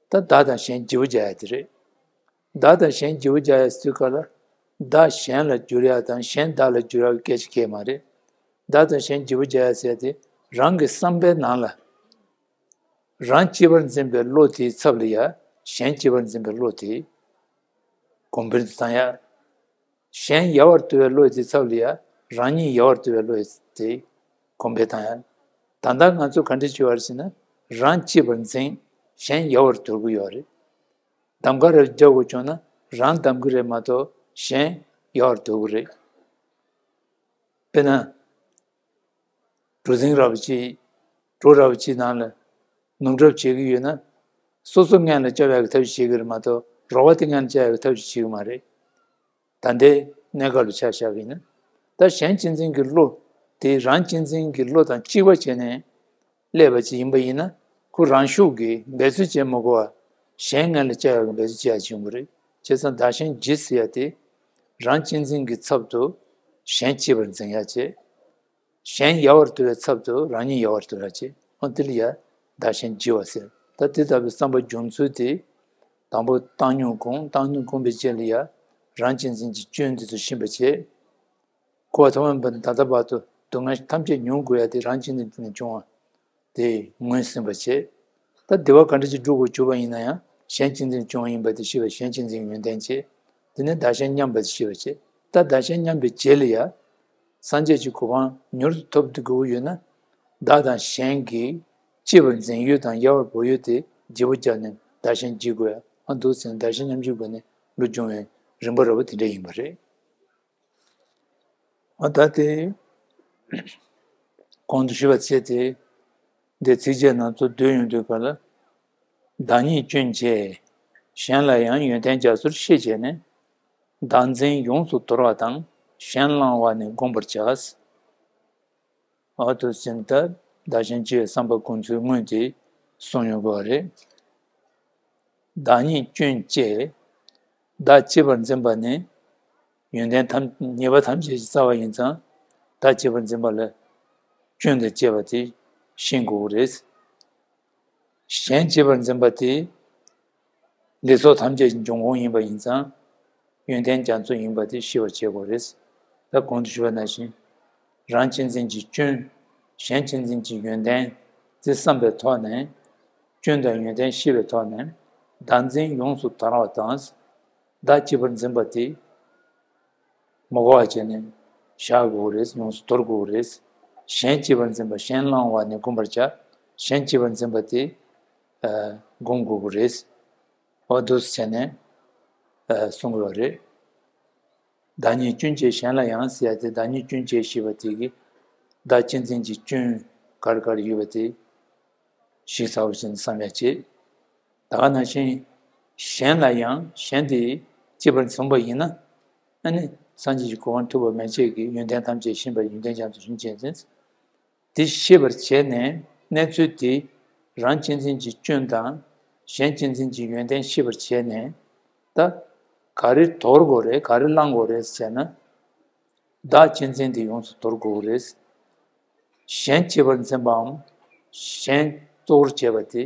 ད་བདག་དང་གཞན་བརྗེ་པོ་རྒྱག་ཡ་དེ་རེད། བདག་དང་གཞན་བརྗེ་པོ་རྒྱག་ཡ་ཟེར་དུས་སྐབས་ལ། བདག་གཞན་ལ་འགྱུར་ཡ་དང་གཞན་བདག་ལ་འགྱུར་ཡ་གི་སྐད་ཆ་གང་ཡང་མ་རེད། བདག་དང་གཞན་བརྗེ་པོ་རྒྱག་ཡ་ཟེར་ཡ་དེ། རང་གི་བསམ་པའི་ནང་ལ། རང་གཅེས་པར་འཛིན་པའི་བློ་དེའི་ཚབ་ལ་ཡ། གཞན་གཅེས་པར་འཛིན་པའི་བློ་དེ་གོང་འཕེལ་དུ་བཏང་ཡ། གཞན་ཡལ་བར་དོར་བའི་བློ་དེའི་ཚབ་ལ་ཡ། རང་ཉིད་ཡལ་བར་དོར་བའི་བློ་དེ་གོང་འཕེལ་བཏང་ཡ། ད་ལྟ་ང་ཚོ་ག་འདྲ་བྱེད་པ་རེད་ཟེར་ན། རང་གཅེས་པར་འཛིན། གཞན་ཡལ་བར་དོར་གྱི་ཡོད་རེད། གདམ་ག་རེ་རྒྱག་དགོས་བྱུང་ན། རང་གདམ་གྱི་རེད་མ་གཏོགས་གཞན་ཡལ་བར་དོར་གྱི་རེད། དཔེར་ན། གྲུ་གཟིངས་ར་བ་ཅིག་གྲོ་ར་བ་ཅིག་ནང་ལ་ནོར་འཁྲུལ་བྱེད་ཀྱི་ཡོད་ན། སོ་སོ་སྔོན་ལ་བཅར་ཡག་གི་ཐབས་ཤེས་བྱེད་ཀྱི་རེད་མ་གཏོགས། རོགས་པ་དེ་སྔོན་ལ་བཅར་ཡག་གི་ཐབས་ཤེས་བྱེད་ཀྱི་མ་རེད། ད་ལྟའི་གནས་སྐབས་ལ་ཆ་བཞག་པ་ཡིན་ན། ད་གཞན་གཅེས་འཛིན་གྱི་བློ་དེ་རང་གཅེས་འཛིན་གྱི་བློ་དང་གཅིག་པ་བྱས་ནས་སླེབས་པ་ཅིག་ཡིན་པ་ཡིན་ན། ཁོ་རང་ཤུགས་ཀྱིས་འབད་རྩོལ་བྱེད་མ་དགོས་པར། གཞན་སྔོན་ལ་བཅར་ཡག་གི་འབད་རྩོལ་བྱེད་ཡག་ཅིག་ཡོང་གི་རེད། བྱས་ཙང་བདག་གཞན་བརྗེ་ཟེར་ཡག་དེ། རང་གཅེས་འཛིན་གྱི་ཚབ་ཏུ་གཞན་གཅེས་པར་འཛིན་ཡག་བྱེད། གཞན་ཡལ་བར་དོར་བའི་ཚབ་ཏུ་རང་ཉིད་ཡལ་བར་དོར་ཡག་བྱེད། འོ་དེ་ལ་ཡ་བདག་གཞན་བརྗེ་བ་ཟེར། ད་དེ་ལྟ་བུའི་བསམ་པ་སྦྱོང་ཚུལ་དེ། དང་པོ་བཏང་སྙོམས་སྒོམ། བཏང་སྙོམས་སྒོམ་པའི་རྗེས་ལ་ཡ། རང་གཅེས་འཛིན་གྱི་སྐྱོན་དེ་ཚོ་ཤེས་པ་བྱེད། འཁོར་བ་ཐོག་མེད་པ་ནས་ད་ལྟ་བར་དུ་སྡུག་བསྔལ་ཐམས་ཅད་མྱོང་དགོས་ཡ་དེ་རང་གཅེས་འཛིན་ནས་བྱུང་བ་དེ་ངོས་ཟིན་པ་བྱེད། ད་བདེ་བ་ག་འདྲ་ཅིག་སྒྲུབ་དགོས་བྱུང་བ་ཡིན་ན་ཡང་། གཞན་གཅེས་འཛིན་བྱུང་བ་ཡིན་པ་དེ་ཤེས་པ། གཞན་གཅེས་འཛིན་ཡོན་ཏན་བྱེད། དེ་ནས་བདག་གཞན་མཉམ་པ་དེ་ཤེས་པ་བྱེད། ད་བདག་གཞན་མཉམ་པའི་རྗེས་ལ་ཡ། སངས་རྒྱས་ཀྱི་གོ་འཕང་མྱུར་དུ་ཐོབ་ཐུབ་དགོས་ཀྱི་ཡོད་ན། བདག་དང་གཞན་གྱི་གཅེས་པར་འཛིན་ཡུལ་དང་ཡལ་བར་བོར་ཡུལ་དེ་བརྗེ་པོ་བརྒྱབ་ནས་བདག་གཞན་བརྗེ་དགོས་ཡ། ཨ། འདུག་ཟེར་ནས་བདག་གཞན་མཉམ་བརྗེའི་སྒོ་ནས་བློ་སྦྱོང་བའི་རིམ་པ་ར་བ་དེ་འདྲ་ཡིན་པ་རེད། ཨ། ད་དེ་གོང་དུ་ཞུས་པ་བྱས་ཏེ། འདིར་ཚིགས་བཅད་སྣ་ཚོགས་བསྡུས་ཡོང་དུས་སྐབས་ལ། བདག་ཉིད་སྐྱོན་བཅས་གཞན་ལ་ཡང་ཡོན་ཏན་རྒྱ་མཚོར་ཤེས་བྱས་ནས། བདག་འཛིན་ཡོངས་སུ་དོར་བ་དང་། གཞན་བླང་བ་ནི་བསྒོམ་པར་བྱ། ཨ། འདུག་ཟེར་ནས་ད་བདག་གཞན་བརྗེ་བའི་བསམ་པ་སྒོམ་ཚུལ་སྔོན་དེ་གསུངས་ཡོང་གི་རེད། བདག་ཉིད་སྐྱོན་བཅས། བདག་གཅེས་པར་འཛིན་པ་ནི། ཡོན་ཏན་ཐམས་ཉེས་པ་ཐམས་ཅད་ཀྱི་རྩ་བ་ཡིན་ཙང་། བདག་གཅེས་པར་འཛིན་པ་ལ་སྐྱོན་དང་བཅས་པ་དེ་ཤེས་དགོས་ཀྱི་རེད། གཞན་གཅེས་པར་འཛིན་པ་དེ། ལས་ཚོགས་ཐམས་ཅད་ཀྱི་འབྱུང་ཁུངས་ཡིན་པ་ཡིན་ཙང་། ཡོན་ཏན་རྒྱ་མཚོ་ཡིན་པ་དེ་ཤེས་པར་བྱེད་དགོས་རེད། ད་གོང་དུ་ཞུས་པ་ནང་བཞིན། རང་གཅེས་འཛིན་གྱི་སྐྱོན། གཞན་གཅེས་འཛིན་གྱི་ཡོན་ཏན། དེ་བསམ་པའི་ཐོག་ནས། སྐྱོན་དང་ཡོན་ཏན་ཤེས་པའི་ཐོག་ནས། བདག་འཛིན་ཡོངས་སུ་དོར་བ་དང་། བདག་གཅེས་པར་འཛིན་པ་དེ་མ་གོ་བ་བྱས་ནས་བཞག་དགོས་རེད། ཡོངས་སུ་དོར་དགོས་རེད། གཞན་གཅེས་པར་འཛིན་པ། གཞན་བླང་བ་ནི་བསྒོམ་པར་བྱ། གཞན་གཅེས་པར་འཛིན་པ་དེ། ཨ། བསྒོམ་དགོས་རེད། འོ་འདུག་བྱས་ནས། ཨ། གསུང་གི་ཡོད་རེད། བདག་ཉིད་སྐྱོན་བཅས་གཞན་ལ་ཡང་ཟེར་ཡ་དེ། བདག་ཉིད་སྐྱོན་བཅས་ཞེས་པ་དེ་གིས་བདག་གཅེས་འཛིན་གྱི་སྐྱོན་ག་རེ་ག་རེ་ཡོད་པ་དེ་ཞིབ་ཚགས་པོ་བྱས་ནས་བསམ་ཡ་བྱེད། ད་ག་ནང་བཞིན་གཞན་ལ་ཡང་། གཞན་དེ་གཅེས་པར་བཟུང་བ་ཡིན་ན། ཨ་ནི་སངས་རྒྱས་ཀྱི་གོ་འཕང་ཐོབ་པ་མན་ཆད་ཀྱི་ཡོན་ཏན་ཐམས་ཅད་ཤེས་པ། ཡོན་ཏན་རྒྱ་མཚོ་ཤེས་བྱས་ནས། དེ་ཤེས་པར་བྱས་ནས། གནས་ཚུལ་དེ་རང་གཅེས་འཛིན་གྱི་སྐྱོན་དང་གཞན་གཅེས་འཛིན་གྱི་ཡོན་ཏན་ཤེས་པར་བྱས་ནས། ད་ག་རེ་དོར་དགོས་རེད། ག་རེ་བླང་དགོས་རེད་ཟེར་ན། བདག་གཅེས་འཛིན་དེ་ཡོངས་སུ་དོར་དགོས་རེད། གཞན་གཅེས་པར་འཛིན་པའམ་གཞན་གཙོ་བོར་བྱས་པ་དེ་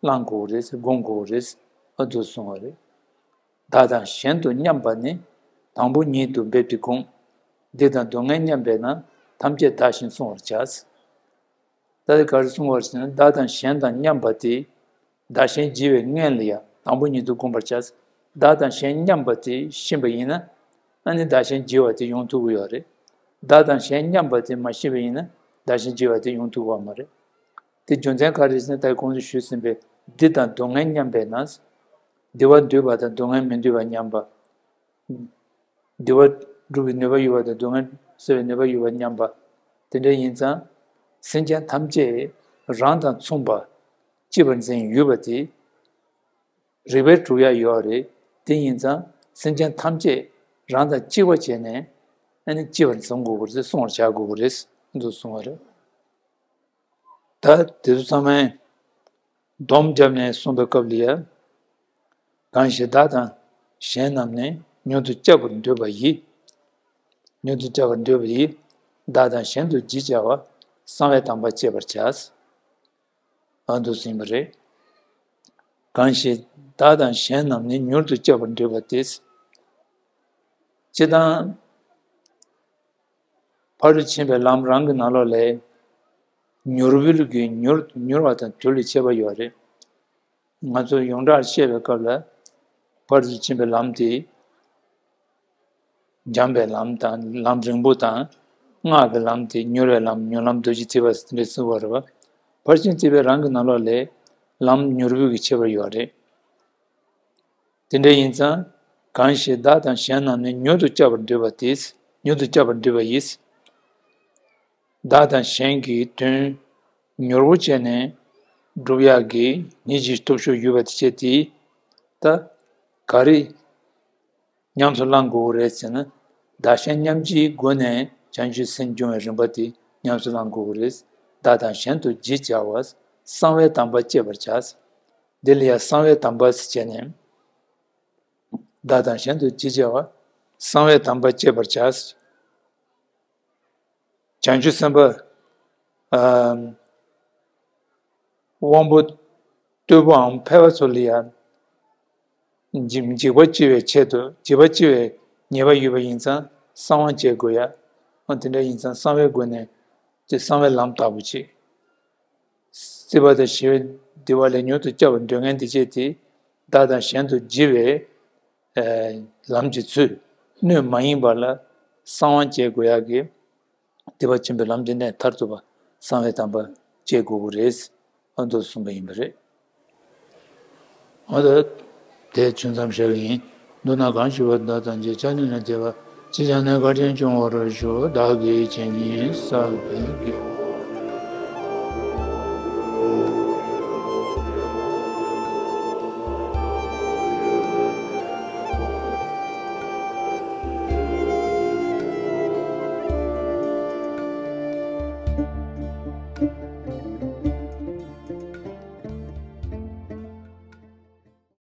བླང་དགོས་རེད། བསྒོམ་དགོས་རེད། ཨ། འདུག་གསུངས་པ་རེད། བདག་དང་གཞན་དུ་མཉམ་པ་ནི། དང་པོ་ཉིད་དུ་འབེབས་ཏེ་བསྒོམ། འདི་དང་སྡུག་བསྔལ་མཉམ་པས་ན། ཐམས་ཅད་བདག་བཞིན་བསྲུང་བར་བྱ། ད་དེ་ག་རེ་གསུང་བར་ཟེར་ན། བདག་དང་གཞན་དང་མཉམ་པ་དེ། བདག་གཞན་བརྗེ་བའི་སྔོན་ལ་ཡང་དང་པོ་ཉིད་དུ་བསྒོམ་པར་བྱ། བདག་དང་གཞན་མཉམ་པ་དེ་ཤེས་པ་ཡིན་ན། ཨ་ནི་བདག་གཞན་བརྗེ་བ་དེ་ཡོང་ཐུབ་ཀྱི་ཡོད་རེད། བདག་དང་གཞན་མཉམ་པ་དེ་མ་ཤེས་པ་ཡིན་ན། བདག་གཞན་བརྗེ་བ་དེ་ཡོང་ཐུབ་ཀྱི་ཡོད་མ་རེད། དེ་རྒྱུ་མཚན་ག་རེ་རེད་ཟེར་ན། ད་གོང་དུ་ཞུས་ཟིན་པའི། བདེ་དང་སྡུག་བསྔལ་མཉམ་པས་ན། བདེ་བ་འདོད་པ་དང་སྡུག་བསྔལ་མི་འདོད་པ་མཉམ་པ། བདེ་བ་སྒྲུབ་པའི་ནུས་པ་ཡོད་པ་དང་སྡུག་བསྔལ་སེལ་བའི་ནུས་པ་ཡོད་པ་མཉམ་པ། དེ་འདྲ་ཡིན་ཙང་། སེམས་ཅན་ཐམས་ཅད་རང་དང་མཚུངས་པ་གཅེས་པར་འཛིན་ཡོད་པ་དེ་རིགས་པས་གྲུབ་ཡ་ཡོད་རེད། དེ་ཡིན་ཙང་སེམས་ཅན་ཐམས་ཅད་རང་དང་གཅིག་པ་བྱས་ནས། ཨ་ནི་གཅེས་པར་འཛིན་དགོས་པ་རེད། བསྲུང་བར་བྱ་དགོས་པ་རེད། འདུག་གསུངས་པ་རེད། ད་དེ་ཚོ་ཚང་མས་སྡོམ་བརྒྱབ་ནས་གསུངས་པའི་སྐབས་ལ་ཡ། གང་ཞིག་བདག་དང་གཞན་རྣམས་ནི། མྱུར་དུ་གཅེས་པར་འདོད་པ་ཡིས། མྱུར་དུ་བཅར་བར་འདོད་པ་ཡིས། བདག་དང་གཞན་དུ་བགྱིས་བྱ་བ། གསང་བའི་དམ་པ་བཅས་པར་བྱ། ཨ་འདུག་ཟིན་པ་རེད། གང་ཞིག་བདག་དང་གཞན་རྣམས་ནི། མྱུར་དུ་བཅར་བར་འདོད་པ་དེས། སྤྱིར་བཏང་། ཕར་ཕྱིན་པའི་ལམ་རང་གི་ནང་ལོགས་ལས། མྱུར་བུལ་གྱི་མྱུར་མྱུར་བ་དང་དུལ་བའི་ཁྱད་པར་ཡོད་རེད། ང་ཚོ་ཡོངས་གྲགས་བཤད་པའི་སྐབས་ལ། ཕར་ཕྱིན་པའི་ལམ་དེ། འཇམ་པའི་ལམ་དང་ལམ་རིང་པོ་དང་། སྔགས་ཀྱི་ལམ་དེ་མྱུར་བའི་ལམ། མྱུར་ལམ་རྡོ་རྗེ་ཐེག་པ་ཟེར་དེ་འདྲ་གསུངས་པ་རེད་བ། ཕར་ཕྱིན་ཐེག་པའི་རང་གི་ནང་ལོགས་ལས། ལམ་མྱུར་བུལ་གྱི་ཁྱད་པར་ཡོད་རེད། དེ་འདྲ་ཡིན་ཙང་། གང་ཞིག་བདག་དང་གཞན་རྣམས་ནི། མྱུར་དུ་བཅར་བར་འདོད་པ་དེས། མྱུར་དུ་བཅར་བར་འདོད་པ་ཡིས། བདག་དང་གཞན་གྱི་དོན་མྱུར་པོ་བྱས་ནས་སྒྲུབ་ཡག་གི་ཉིན་གཅིག་སྟོབས་ཤུགས་ཡོད་པ་དེ་བྱས་ཏེ། ད་ག་རེ་ཉམས་སུ་བླང་དགོས་རེད་ཟེར་ན། བདག་གཞན་མཉམ་བརྗེའི་སྒོ་ནས་བྱང་ཆུབ་སེམས་སྐྱོང་བའི་རིམ་པ་དེ་ཉམས་སུ་བླང་དགོས་རེད། བདག་དང་གཞན་དུ་བགྱིས་བྱ་བ། གསང་བའི་དམ་པ་བཅས་པར་བྱ། འདི་ལ་ཡང་གསང་བའི་དམ་པ་ཟེར་བྱས་ནས། བདག་དང་གཞན་དུ་བགྱིས་བྱ་བ། གསང་བའི་དམ་པ་བཅས་པར་བྱ། བྱང་ཆུབ་སེམས་དཔའ། ཨ། དབང་པོ་རྟུལ་པོའམ་ཕལ་པ་ཚོ་ལ་ཡང་། འཇིགས་འཇིགས་པ་སྐྱེ་བའི་ཆེད་དུ། འཇིགས་པ་སྐྱེ་བའི་ཉེས་པ་ཡོད་པ་ཡིན་ཙང་གསང་བ་བྱེད་དགོས་ཡ། ཨ། དེ་འདྲ་ཡིན་ཙང་གསང་བའི་སྒོ་ནས་དེ་གསང་བའི་ལམ་ལྟ་བུ་བྱེད། སྲིད་པ་དང་ཞི་བའི་བདེ་བ་ལས་མྱུར་དུ་བསྐྱབ་པར་འདོད་མཁན་དེ་བྱས་ཏེ། བདག་དང་གཞན་དུ་བགྱི་བའི་ལམ་གྱི་ཚུལ། སྣོད་མ་ཡིན་པ་ལ་གསང་བ་བྱེད་དགོས་ཡག་གི། བདེ་བ་ཆེན་པོའི་ལམ་གྱི་གནས་མཐར་ཐུག་པ་གསང་བའི་དམ་པ་བྱེད་དགོས་ཀྱི་རེད། ཨ། འདུག་གསུངས་པ་ཡིན་པ་རེད། ཨ། ད་དེ་ཚོ་མཚམས་བཞག་གི་ཡིན། མདོར་ན་གང་ཞིག་བདག་དང་བགྱིས། ཆ་མཉམ་ལ་བདེ་བ་ཅི་བྱ་ནས། བཀའ་དྲིན་སྐྱོང་བར་ཞུ། བདག་གིས་བྱས་ཉེས་བསགས་པའི་དགེ་བ།